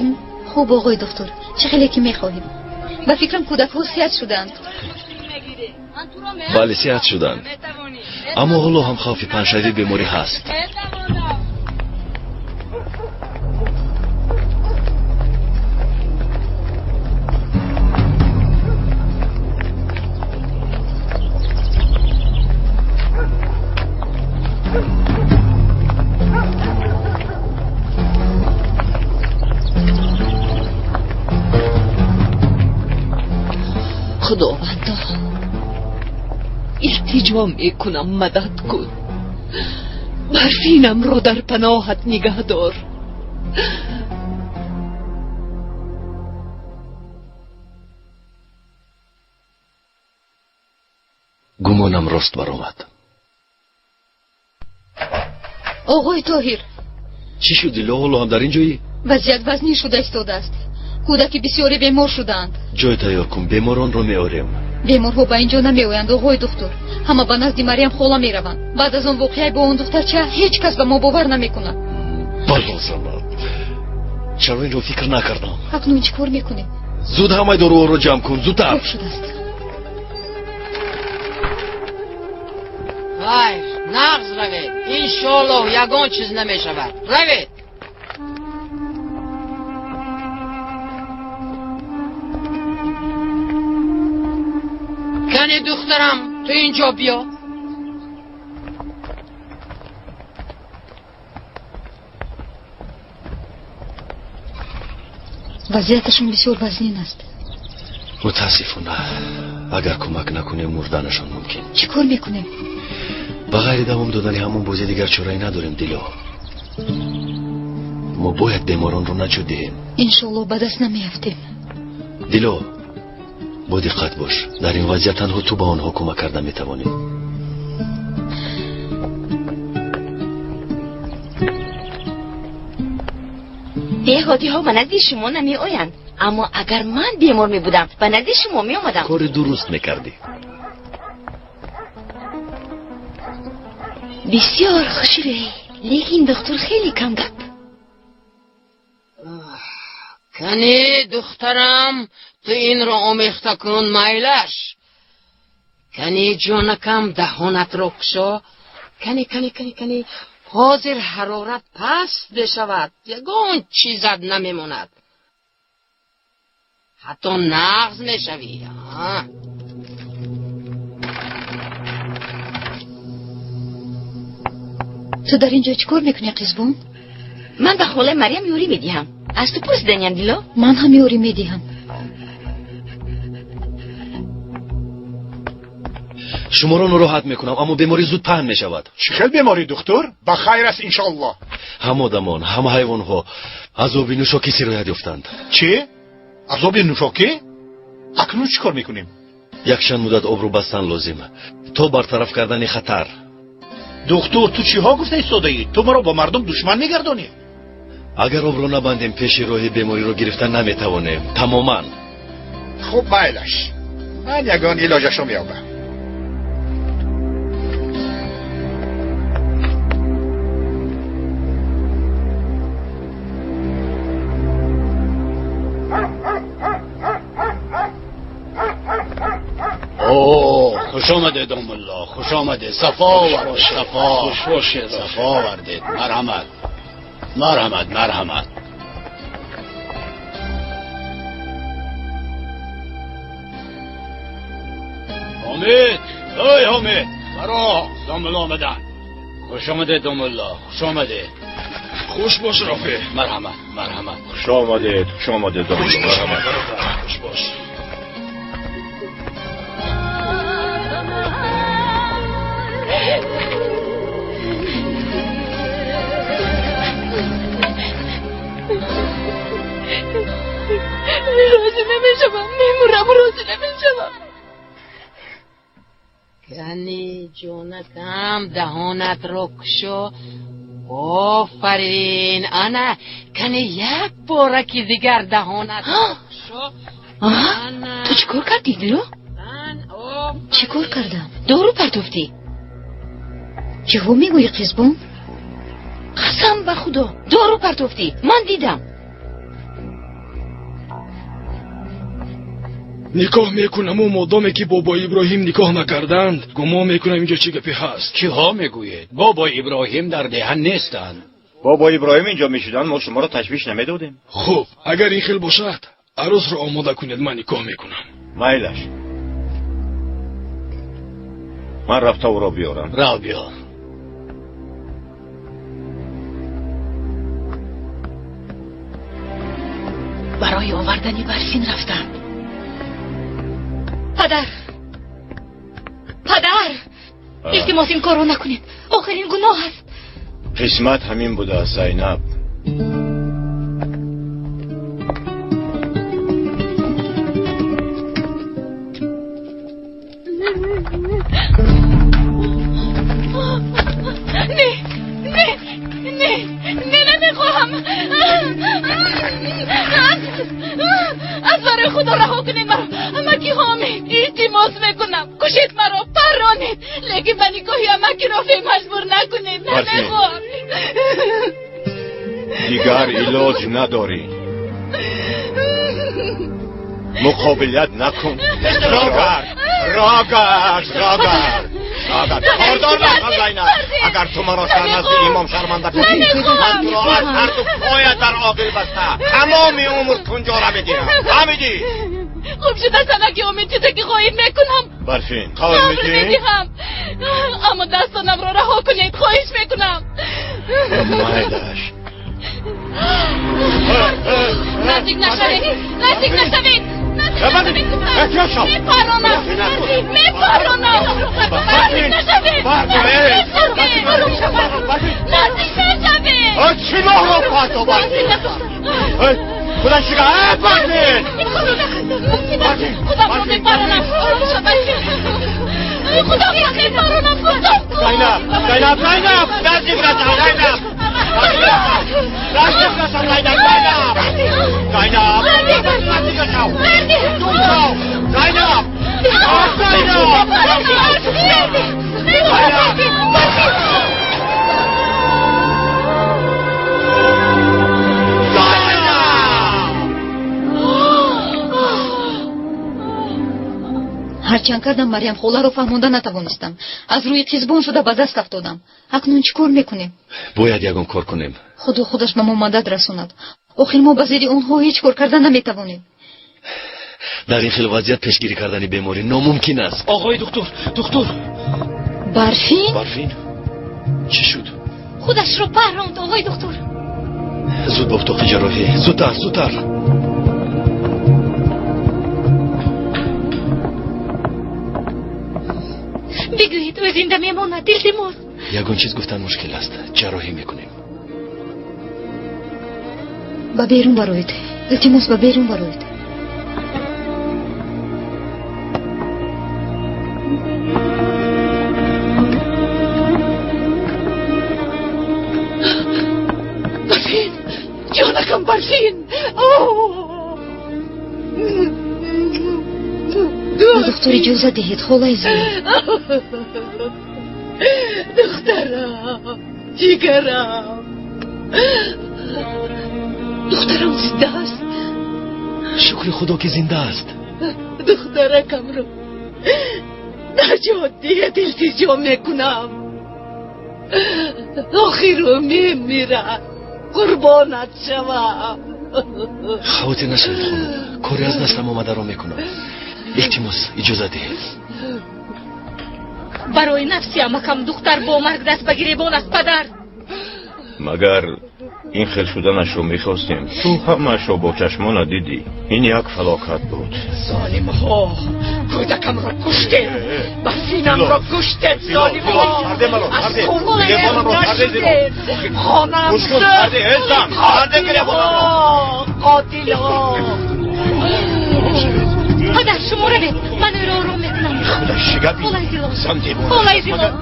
Хуб, оғои духтур, чӣ хеле ки мехоҳем. Ба фикрам кӯдакҳо сиҳат шудаанд. Бале, сиҳат шуданд. Аммо ҳоло ҳам хавфи паҳншавии беморӣ ҳаст. Худовандо, илтиҷо мекунам, мадад кун. Барфинамро дар паноҳат нигаҳ дор. Гумонам рост баромад. Оғои Тоҳир. Чӣ шуд, Дило? Ҳоло ҳам дар ин ҷоӣ? Вазъият вазнин шуда истодааст. Кӯдаки бисёре бемор шудаанд. Ҷой тайёр кун, беморонро меорем. Беморҳо ба ин ҷо намеоянд, оғои духтур. Ҳама ба назди Марьям хола мераванд. Баъд аз он воқеаи бо он духтарча ҳеҷ кас ба мо бовар намекунад. Бало занад. Чаро инро фикр накардам? Акнун чӣ кор мекунем? Зуд ҳамаи доруҳоро ҷамъ кун, зудтар. Хуб шудааст. Хайр, нағз равед. Иншоаллоҳ ягон чиз намешавад. Равед. Кани духтарам, ту инҷо биё. Вазъияташон бисёр вазнин аст. Мутаассифона, агар кӯмак накунем, мурданашон мумкин. Чӣ кор мекунем? Ба ғайри давом додани ҳамон бозӣ дигар чорае надорем, Дило. Мо бояд беморонро наҷот диҳем. Иншоаллоҳ ба даст намеафтем. Дило, бо диққат бош. Дар ин вазъият танҳо ту ба онҳо кӯмак карда метавонӣ. Деҳотиҳо ба назди шумо намеоянд, аммо агар ман бемор мебудам, ба назди шумо меомадам. Кори дуруст мекардӣ. Бисёр хушрӯй, лекин духтур хеле камгап. Кани духтарам, ту инро омехта кун, майлаш. Кани ҷонакам, даҳонатро кушо. Кани, кани, кани, кани. Ҳозир ҳарорат паст мешавад, ягон чизат намемонад. Ҳатто нағз мешавӣ. Ту дар ин ҷо чӣ кор мекунӣ, Қизбон? Ман ба холаи Марьям ёрӣ медиҳам. Аз ту пурсиданиям, Дило? Ман ҳам ёрӣ медиҳам. Шуморо нороҳат мекунам, аммо беморӣ зуд паҳн мешавад. Чӣ хел беморӣ, духтур? Ба хайр аст, иншоаллоҳ. Ҳам одамон, ҳам ҳайвонҳо азоби нӯшокӣ сироят ёфтанд. Чӣ? Азоби нӯшокӣ? Акнун чӣ кор мекунем? Якчанд муддат обрӯ бастан лозим то бартараф кардани хатар. Духтур, ту чиҳо гуфта истодаӣ? Ту маро бо мардум душман мегардонӣ? Агар обро набандем, пеши роҳи бемориро гирифта наметавонем. Тамоман. Хуб, майлаш. Ман ягон илоҷашро меёбам. Хуш омадед, домулло, хуш омадед. Сафо овардед, сафо. Хуш бошед. Сафо овардед. Марҳамат, марҳамат, марҳамат. Ҳомид, ой Ҳомид, баро, домулло омаданд. Хуш омадед, домулло, хуш омадед. Хуш бош, Рафеъ. Марҳамат, марҳамат. Хуш омадед, хуш омадед, домулло, марҳамат. Хуш бош. Розӣ намешавам, мемурам, розӣ намешавам. Кани ҷонакам, даҳонатро кушо. Офарин, ана, кани як пораки дигар даҳонатро кушо. Ту чӣ кор кардӣ, Дило? Чӣ кор кардам? Дору партофтӣ. Чиҳо мегӯӣ, Қизбон? Қасам ба Худо, дору партофтӣ. Ман дидам. Никоҳ мекунаму модоме ки бобои Иброҳим никоҳ накарданд, гумон мекунам инҷо чӣ гапе ҳаст. Чиҳо мегӯед? Бобои Иброҳим дар деҳа нестанд. Бобои Иброҳим инҷо мешуданд, мо шуморо ташвиш намедодем. Хуб, агар ин хел бошад, арӯсро омода кунед, ман никоҳ мекунам. Майлаш. Ман рафта ӯро биёрам. Рав биёр. Барои овардани Барфин рафтанд. Падар! Падар! Илтимос, ин корро накунед. Охир ин гуноҳ аст. Қисмат ҳамин будааст, Зайнаб. Не, не, не, не, намехоҳам. Аз барои Худо раҳо кунед маро. Амаки Ҳомид, илтимос мекунам. Кушед маро, парронед, лекин ба никоҳи амаки Рофеъ маҷбур накунед. Намехоҳам. Дигар илоҷ надорӣ. Муқобилят накун. Рогард, рогард, рогард. Кордор нашав, Зайнаб. Агар ту маро дар назди имом шарманда кунӣ, ман туро аз ҳар ду поят дар оғил баста тамоми умр кунҷора медиҳам. Фаҳмидӣ? Хуб шудааст, амаки Омид, чизе ки хоҳед мекунам. Барфин, қавл медиҳӣ? Медиҳам, аммо дастонамро раҳо кунед, хоҳиш мекунам. Майлаш. Наздик нашавед, наздик нашавед. Мепаронам, мепаронам. Наздик нашавед, наздик нашавед. Чӣ моҳро парто, Барфин? Худо шига, Барфин! Худамро мепаронам. Худамро мепаронам. Зайнаб, Зайнаб, Зайнаб! Наздик нашав, Зайнаб! Наздик нашав, Зайнаб, Зайнаб! Зайнаб! Наздик нашав! Дур шав! Зайнаб! Зайнаб! Зайнаб! Ҳарчанд кардам, Марьям холаро фаҳмонда натавонистам. Аз рӯи қизбон шуда ба даст афтодам. Акнун чӣ кор мекунем? Бояд ягон кор кунем. Худо худаш ба мо мадад расонад. Охир мо ба зери онҳо ҳеҷ кор карда наметавонем. Дар ин хел вазъият пешгирӣ кардани беморӣ номумкин аст. Оғои духтур, духтур! Барфин? Барфин? Чӣ шуд? Худашро парронд, оғои духтур. Зуд ба утоқи ҷарроҳӣ. Зудтар, зудтар. Бигӯед, ӯ зинда мемонад, илтимос. Ягон чиз гуфтан мушкил аст. Ҷарроҳӣ мекунем. Ба берун бароед. Илтимос, ба берун бароед. Барфин, Духтур, иҷоза диҳед, холаи Зилол. Духтарам, ҷигарам. Духтарам зинда аст. Шукри Худо, ки зинда аст. Духтаракамро наҷот диҳед, илтиҷо мекунам. Охир ӯ мемирад. Қурбонат шавам. Хавотир нашавед, хонум, коре аз дастам омадаро мекунам. Илтимос, иҷоза диҳед. Барои нафси амакам духтар бо марг даст ба гиребон аст, падар. Магар ин хел шуданашро мехостем? Ту ҳамаашро бо чашмона дидӣ. Ин як фалокат буд. Золимҳо, кӯдакамро куштед, барфинамро куштед, золимҳо, аз хун нашудед, хонаам қотилҳо. Падар, шумо равед, ман ӯро ором мекунам. Худа шигаби зан девона. Холаи Зилол,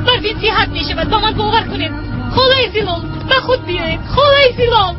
Барфин сиҳат мешавад, ба ман бовар кунед. Холаи Зилол, ба худ биёед. Холаи Зилол.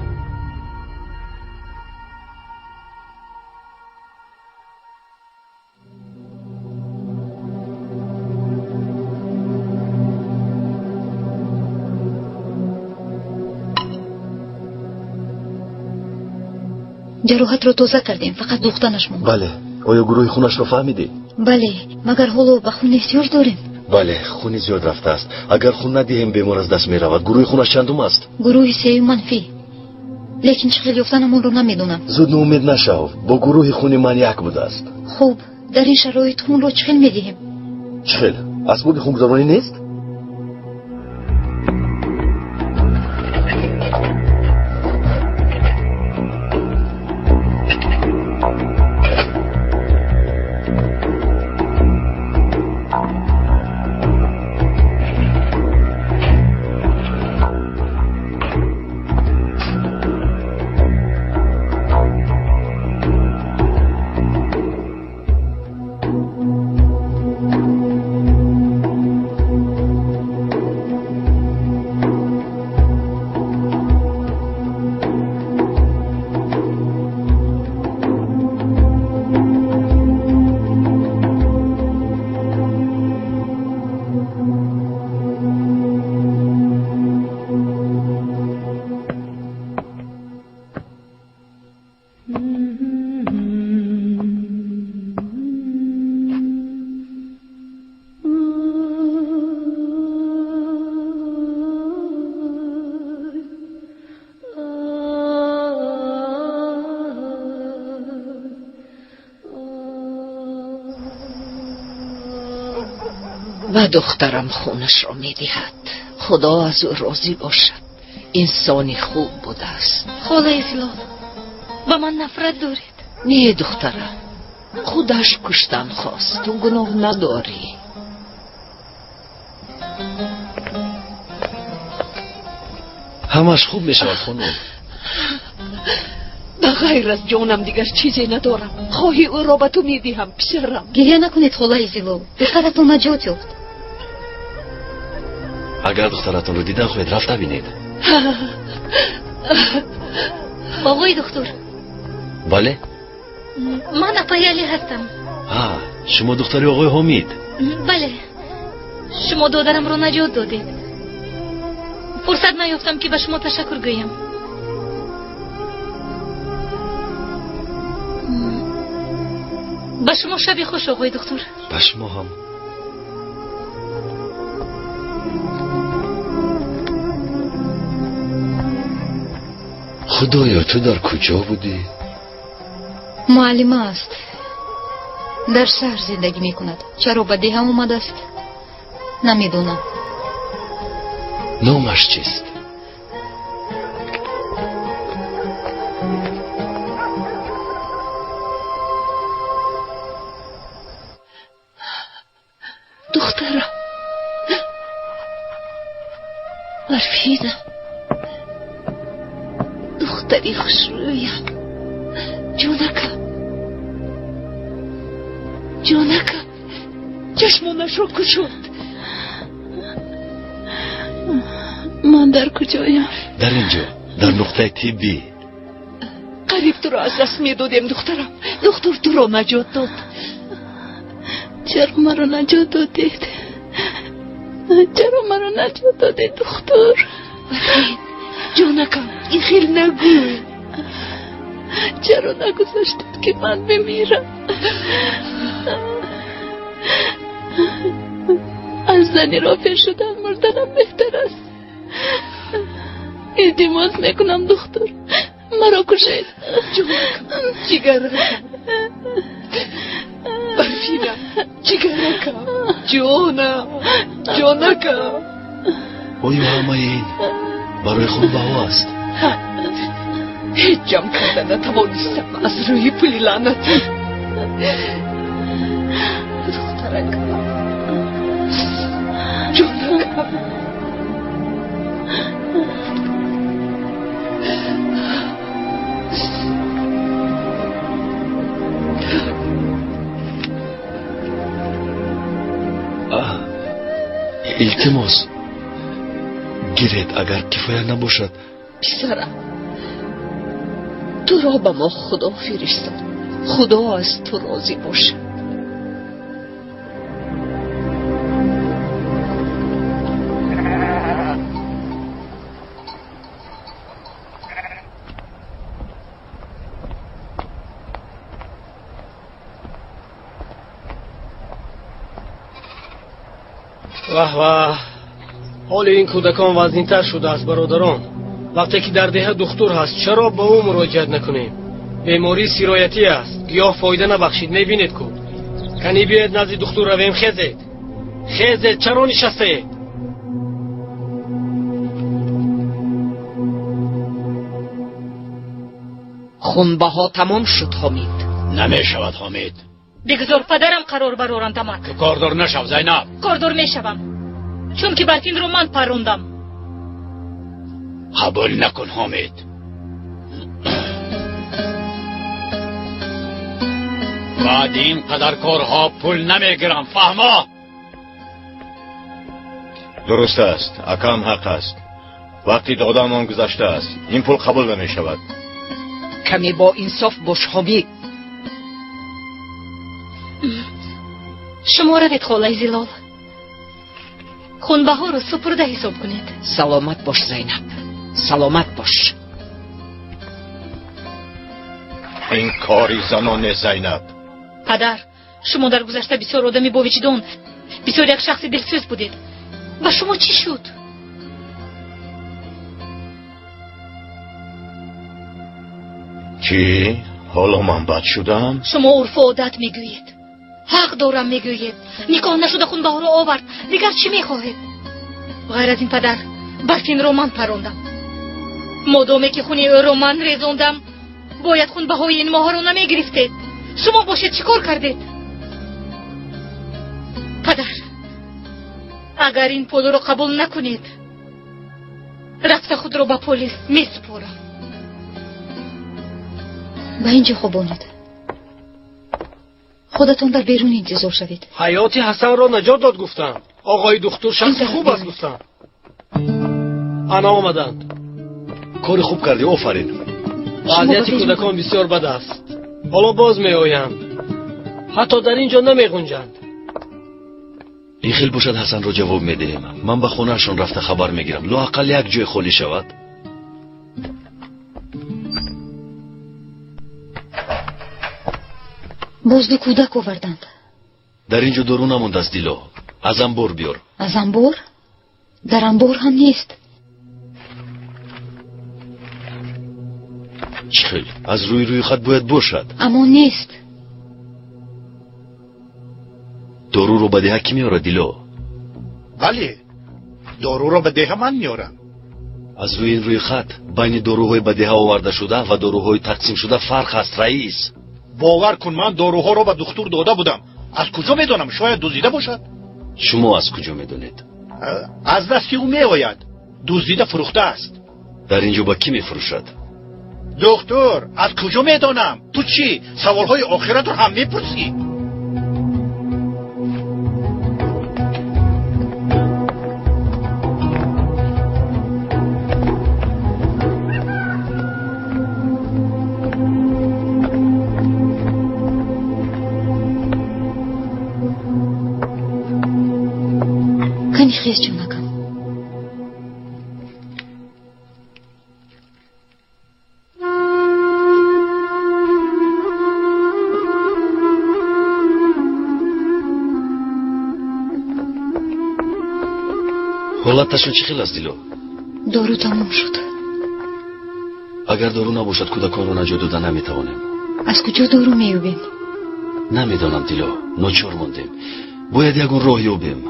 Ҷароҳатро тоза кардем, фақат духтанаш монд. Бале, оё гурӯҳи хунашро фаҳмидӣ? Бале, магар ҳоло ба хун эҳтиёҷ дорем? Бале, хуни зиёд рафтааст. Агар хун надиҳем, бемор аз даст меравад. Гурӯҳи хунаш чандум аст? Гурӯҳи сеюм манфӣ. Лекин чӣ хел ёфтанамонро намедонам. Зуд ноумед нашав, бо гурӯҳи хуни ман як будааст. Хуб, дар ин шароит хунро чӣ хел медиҳем? Чӣ хел? Асбоби хунгузаронӣ нест? Ва духтарам хунашро медиҳад. Худо аз ӯ розӣ бошад. Инсони хуб будааст. Холаи Зилол, ба ман нафрат доред? Не, духтарам, худаш куштан хост. Ту гуноҳ надорӣ. Ҳамаш хуб мешавад, хонум. Ба ғайр аз ҷонам дигар чизе надорам. Хоҳӣ ӯро ба ту медиҳам, писарам. Гиря накунед, холаи Зилол, духтаратон наҷот ёфт. Агар духтаратонро дидан хоҳед, рафта бинед. Оғои духтур. Бале? Ман апаи Али ҳастам. Шумо духтари оғои Ҳомид? Бале, шумо додарамро наҷот додед. Фурсат наёфтам, ки ба шумо ташаккур гӯям. Ба шумо шаби хуш, оғои духтур. Ба шумо ҳам. Худоё, ту дар куҷо будӣ? Муаллима аст, дар шаҳр зиндагӣ мекунад. Чаро ба деҳа омадааст, намедонам. Номаш чист? Духтарам, Барфина, духтари хушрӯям, ҷонакам, ҷонакам, чашмонашро кушод. Ман дар куҷоям? Дар ин ҷо, дар нуқтаи тиббӣ. Қариб туро аз даст медодем, духтарам. Духтур туро наҷот дод. Чаро маро наҷот додед? Чаро маро наҷот додед, духтур? Ҷонакам, ин хел нагӯй. Чаро нагузоштед, ки ман бимирам? Аз зани Рофеъ шудан мурданам беҳтар аст. Илтимос мекунам, духтур, маро кушед. Ҷонакам, ҷигаракам, барфинам, ҷигаракам, ҷонам, ҷонакам. Оё ҳамаи ин барои хунбаҳо аст? Ҳеҷ ҷамъ карда натавонистам аз рӯи пули лаънатӣ. Духтаракам, ҷонакам. Илтимос, гиред, агар кифоя набошад. Писарам, туро ба мо Худо фиристод. Худо аз ту розӣ бошад. Ваҳ ваҳ, ҳоли ин кӯдакон вазнинтар шудааст, бародарон. Вақте ки дар деҳа духтур ҳаст, чаро ба ӯ муроҷиат накунем? Бемории сироятӣ аст, гиёҳ фоида набахшид, мебинед ку. Кани биёед назди духтур равем. Хезед, хезед, чаро нишастаед? Хунбаҳо тамом шуд, Ҳомид. Намешавад, Ҳомид. Бигзор падарам қарор бароранд амак. Ту кордор нашав, Зайнаб. Кордор мешавам, чунки барфинро ман паррондам. Қабул накун, Ҳомид. Баъди ин қадар корҳо пул намегирам, фаҳмо? Дуруст аст, акам ҳақ аст. Вақти додаамон гузаштааст, ин пул қабул намешавад. Каме бо инсоф бош, Ҳомид. Шумо равед, холаи Зилол, хунбаҳоро супурда ҳисоб кунед. Саломат бош, Зайнаб, саломат бош. Ин кори занон нест, Зайнаб. Падар, шумо дар гузашта бисёр одами бовиҷдон, бисёр як шахси дилсӯз будед. Ба шумо чӣ шуд? Чӣ? Ҳоло ман бад шудам? Шумо урфу одат мегӯед, ҳақ дорам мегӯед, никоҳ нашуда хунбаҳоро овард. Дигар чӣ мехоҳед? Ғайр аз ин, падар, барфинро ман парондам. Модоме ки хуни ӯро ман резондам, бояд хунбаҳои ин моҳаро намегирифтед. Шумо бошед, чӣ кор кардед? Падар, агар ин пулро қабул накунед, рафта худро ба полис месупорам. Ба ин ҷо хобонед. Худатон дар берун интизор шавед. Ҳаёти Ҳасанро наҷот дод, гуфтам. Оғои духтур шахси хуб аст, гуфтам. Ана омаданд. Кори хуб кардӣ, офарин. Вазъияти кӯдакон бисёр бад аст. Ҳоло боз меоянд. Ҳатто дар ин ҷо намеғунҷанд. Ин хел бошад, Ҳасанро ҷавоб медиҳем. Ман ба хонаашон рафта хабар мегирам. Лоақал як ҷой холӣ шавад. Боз ду кӯдак оварданд. Дар ин ҷо дору намондааст, Дило. Аз анбор биёр. Аз анбор? Дар анбор ҳам нест. Чӣ хел? Аз рӯи рӯйхат бояд бошад. Аммо нест. Доруро ба деҳа кӣ меорад, Дило? Бале, доруро ба деҳа ман меорам. Аз рӯи ин рӯйхат байни доруҳои ба деҳа овардашуда ва доруҳои тақсимшуда фарқ аст, раис. Бовар кун, ман доруҳоро ба духтур дода будам. Аз куҷо медонам? Шояд дуздида бошад. Шумо аз куҷо медонед? Аз дасти ӯ меояд. Дуздида фурӯхтааст. Дар ин ҷо ба кӣ мефурӯшад? Духтур, аз куҷо медонам? Ту чӣ? Саволҳои охиратро ҳам мепурсӣ? Кани хез, ҷонакам. Ҳолаташон чӣ хел аст, Дило? Дору тамом шуд. Агар дору набошад, кӯдаконро наҷот дода наметавонем. Аз куҷо дору меёбем? Намедонам, Дило, ночор мондем. Бояд ягон роҳ ёбем.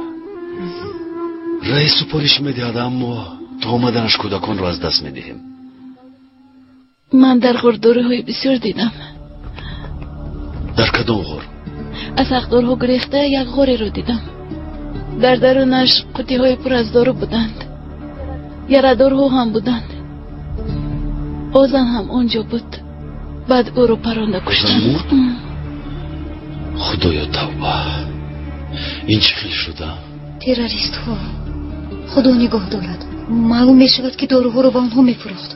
Раис супориш медиҳад, аммо то омаданаш кӯдаконро аз даст медиҳем. Ман дар ғор доруҳои бисёр дидам. Дар кадом ғор? Аз ҳақдорҳо гурехта як ғореро дидам. Дар дарунаш қуттиҳои пур аз дору буданд. Ярадорҳо ҳам буданд. Озан ҳам он ҷо буд. Баъд ӯро паронда куштанд. Мурд? Худоё, тавба! Ин чӣ хел шуда? Террористҳо. Худо нигоҳ дорад. Маълум мешавад, ки доруҳоро ба онҳо мефурӯхт.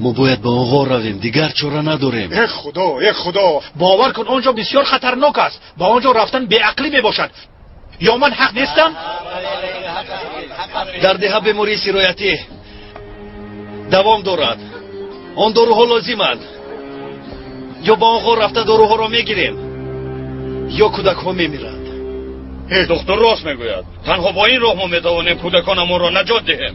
Мо бояд ба он ғор равем, дигар чора надорем. Э худо, э худо, бовар кун, он ҷо бисёр хатарнок аст. Ба он ҷо рафтан беақлӣ мебошад. Ё ман ҳақ нестам? Дар деҳа бемории сироятӣ давом дорад. Он доруҳо лозиманд. Ё ба он ғор рафта доруҳоро мегирем, ё кӯдакҳо мемиранд. Духтур рост мегӯяд. Танҳо бо ин роҳ мо метавонем кӯдаконамонро наҷот диҳем.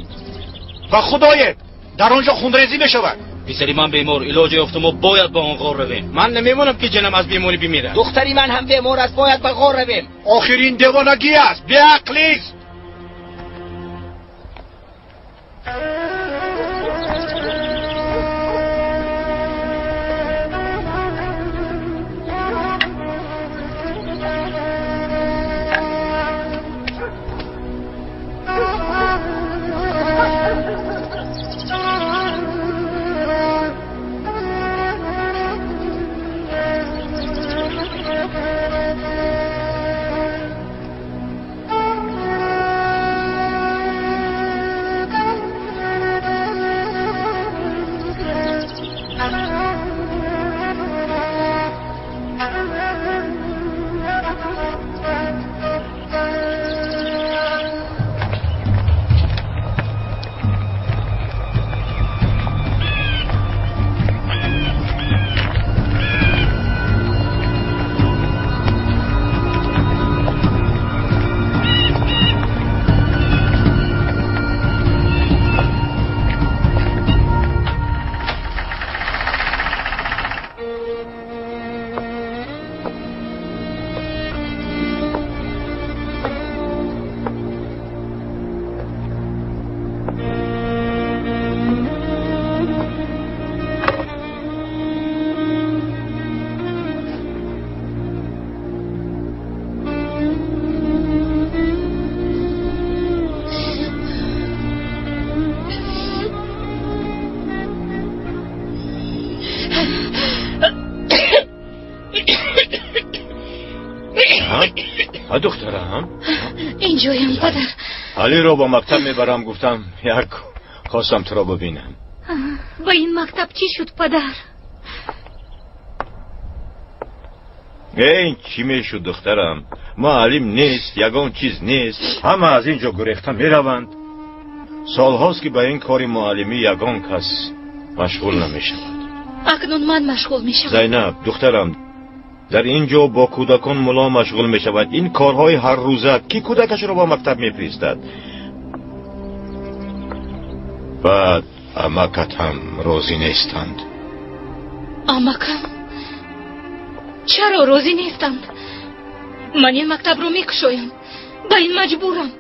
Ба худоед, дар он ҷо хунрезӣ мешавад. Писари ман бемор, илоҷ ёфта мо бояд ба он ғор равем. Ман намемонам, ки ҷанам аз беморӣ бимирад. Духтари ман ҳам бемор аст, бояд ба ғор равем. Охир ин девонагӣ аст, беақлист. Духтарам, инҷоям, падар. Алиро ба мактаб мебарам, гуфтам як хостам туро бибинам. Ба ин мактаб чӣ шуд, падар? Ин чӣ мешуд, духтарам? Муаллим нест, ягон чиз нест, ҳама аз ин ҷо гурехта мераванд. Солҳост, ки ба ин кори муаллимӣ ягон кас машғул намешавад. Акнун ман машғул мешавам. Зайнаб, духтарам, дар ин ҷо бо кӯдакон мулло машғул мешавад. Ин корҳои ҳаррӯза, кӣ кӯдакашро ба мактаб мефиристад? Баъд амакат ҳам розӣ нестанд. Амакам чаро розӣ нестанд? Ман ин мактабро мекушоям, ба ин маҷбурам.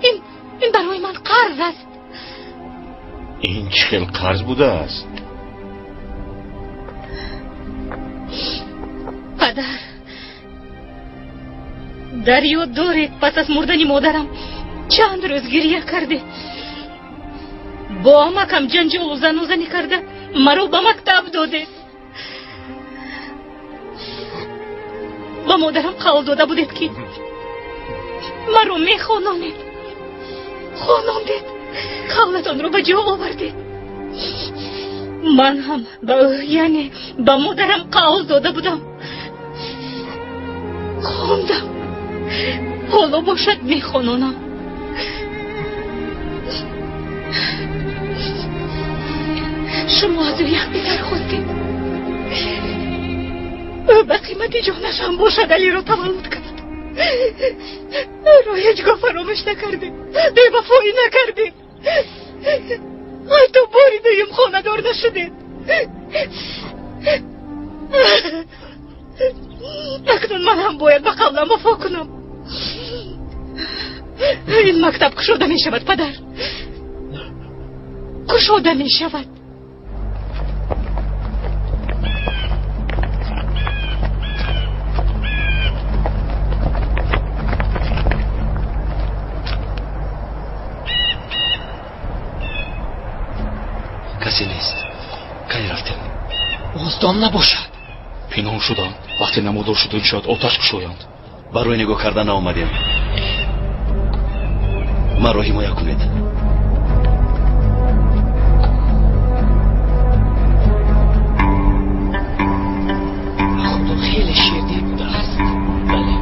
Ин барои ман қарз аст. Ин чӣ хел қарз будааст? Падар, дар ёд доред, пас аз мурдани модарам чанд рӯз гиря кардед? Бо амакам ҷанҷолу занозанӣ карда маро ба мактаб додед. Ба модарам қавл дода будед, ки маро мехононед. Хонондед, қавлатонро ба ҷо овардед. Ман ҳам ба ӯ, яъне ба модарам қавл дода будам. Хондам, ҳоло бошад мехононам. Шумо аз ӯ як писар хостед. Ӯ ба қимати ҷонаш ҳам бошад Алиро таваллуд кард. Ӯро ҳеҷ гоҳ фаромӯш накардем, бевафоӣ накардем. Ҳатто бори дуюм хонадор нашудем. Акнун ман ҳам бояд ба қавлам вафо кунам. Ин мактаб кушода мешавад, падар. Кушода мешавад. Касе нест. Кай рафтем? Оздом набошад. Пинҳон шуданд. Вақте намудор шудем, шояд оташ кушоянд. Барои нигоҳ кардан наомадем. Маро ҳимоя кунед. Худо хеле ширдил будааст. Бале.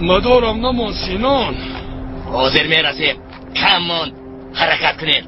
Мадорам намон, Синон. Ҳозир мерасем. Кам монд. Ҳаракат кунед.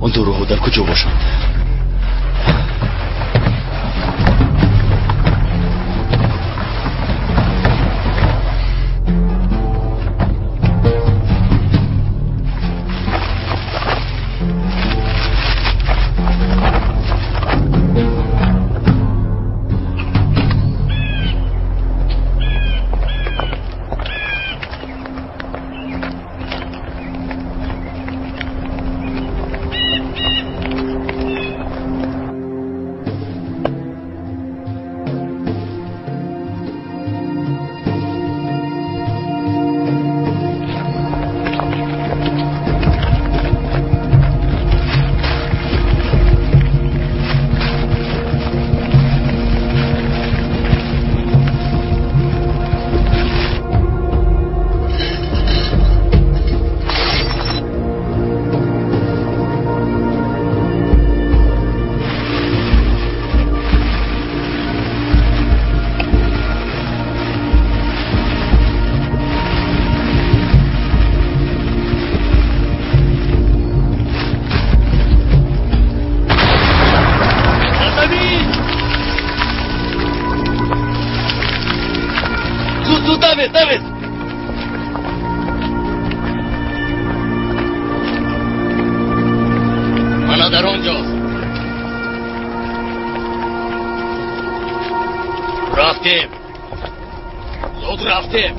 Он доруҳо дар куҷо бошанд? Давид! Мана дар он ҷост. Рафтем. Зуд рафтем.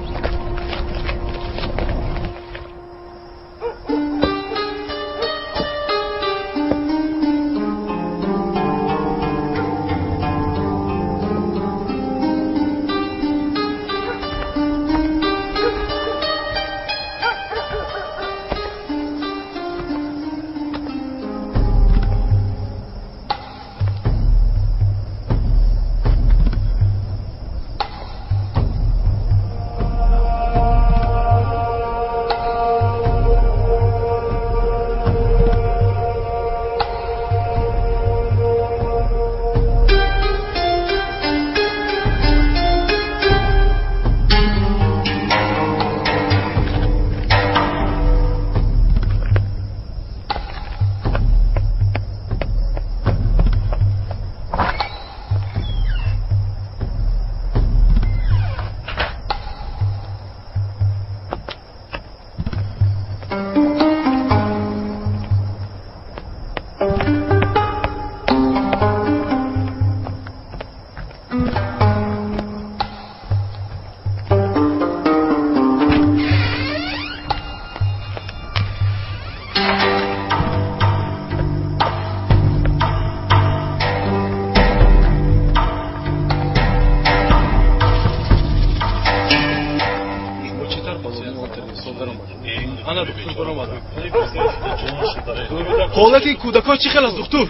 Ҳолати кӯдакон чӣ хел аст, духтур?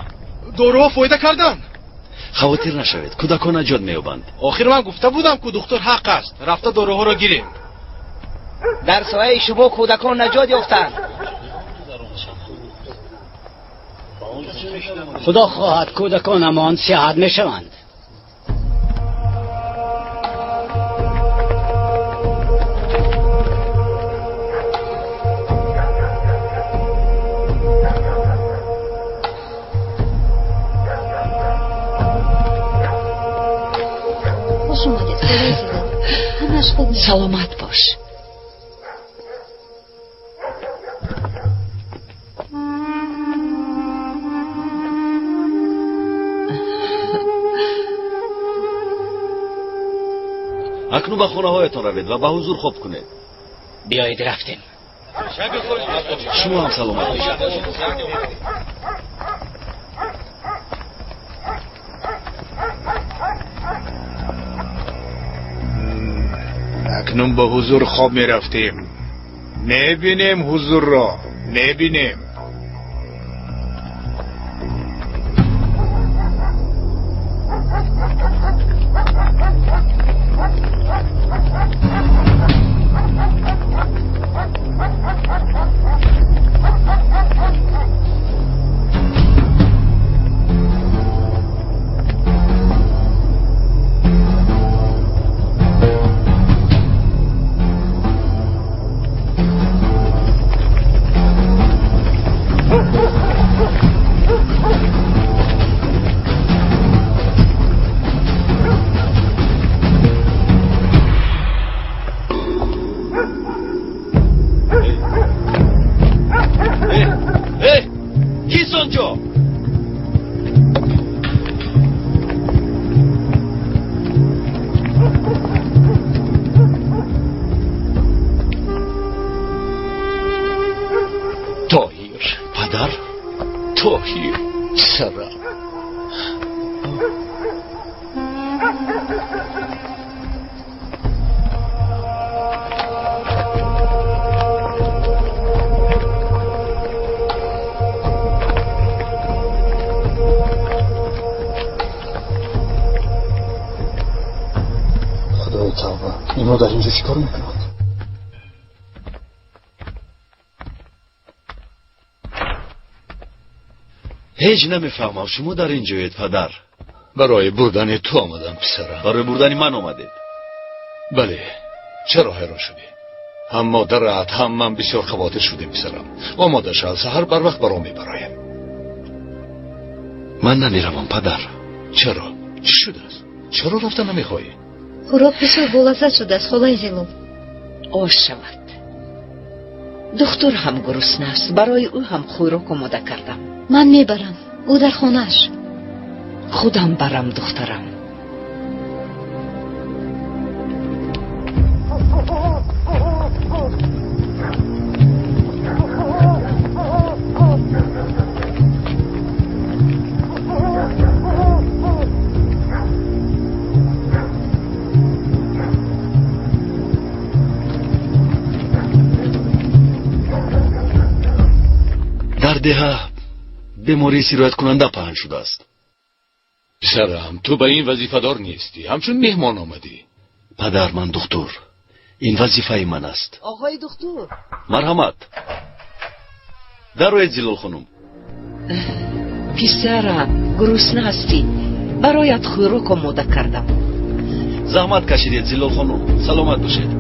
Доруҳо фоида карданд? Хавотир нашавед, кӯдакон наҷот меёбанд. Охир ман гуфта будам, ку духтур ҳақ аст. Рафта доруҳоро гирем. Дар сояи шумо кӯдакон наҷот ёфтанд. Худо хоҳад кӯдаконамон сиҳат мешаванд. Хуш омадед, холаи Зилол. Ҳамааш хуб мешавад. Саломат бош. Акнун ба хонаҳоятон равед ва ба ҳузур хоб кунед. Биёед рафтем. Шумо ҳам саломат бошед. Акнун ба ҳузур хоб мерафтем. Мебинем ҳузурро, мебинем. Кист онҷо? Тоҳир. Падар? Тоҳир, писарам. Худои тавба, инҳо дар инҷо чӣ кор мекунанд? Ҳеҷ намефаҳмам, шумо дар ин ҷоед, падар? Барои бурдани ту омадам, писарам. Барои бурдани ман омадед? Бале. Чаро ҳайрон шудӣ? Ҳам модарат, ҳам ман бисёр хавотир шудем, писарам. Омода шав, саҳар барвақт баром мебароем. Ман намеравам, падар. Чаро? Чӣ шудааст? Чаро рафта намехоҳӣ? Хӯрок бисёр болаззат шудааст, холаи Зилол. Ош шавад. Духтур ҳам гурусна аст. Барои ӯ ҳам хӯрок омода кардам. Ман мебарам. Ӯ дар хонааш. Худам барам, духтарам. Дар деҳа бемории сирояткунанда паҳн шудааст. Писарам, ту ба ин вазифадор нестӣ, ҳамчун меҳмон омадӣ. Падар, ман духтур. Ин вазифаи ман аст. Оғои духтур. Марҳамат. Дароед, Зилол хонум. Писарам, гурусна ҳастӣ. Бароят хӯрок омода кардам. Заҳмат кашидед, Зилол хонум. Саломат бошед.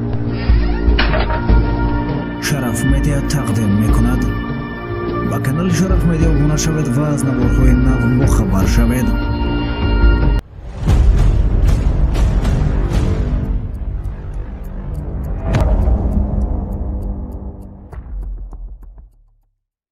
Шараф Медиа тақдим мекунад. Ба канали Шараф Медиа обуна шавед ва аз наворҳои нав бохабар шавед.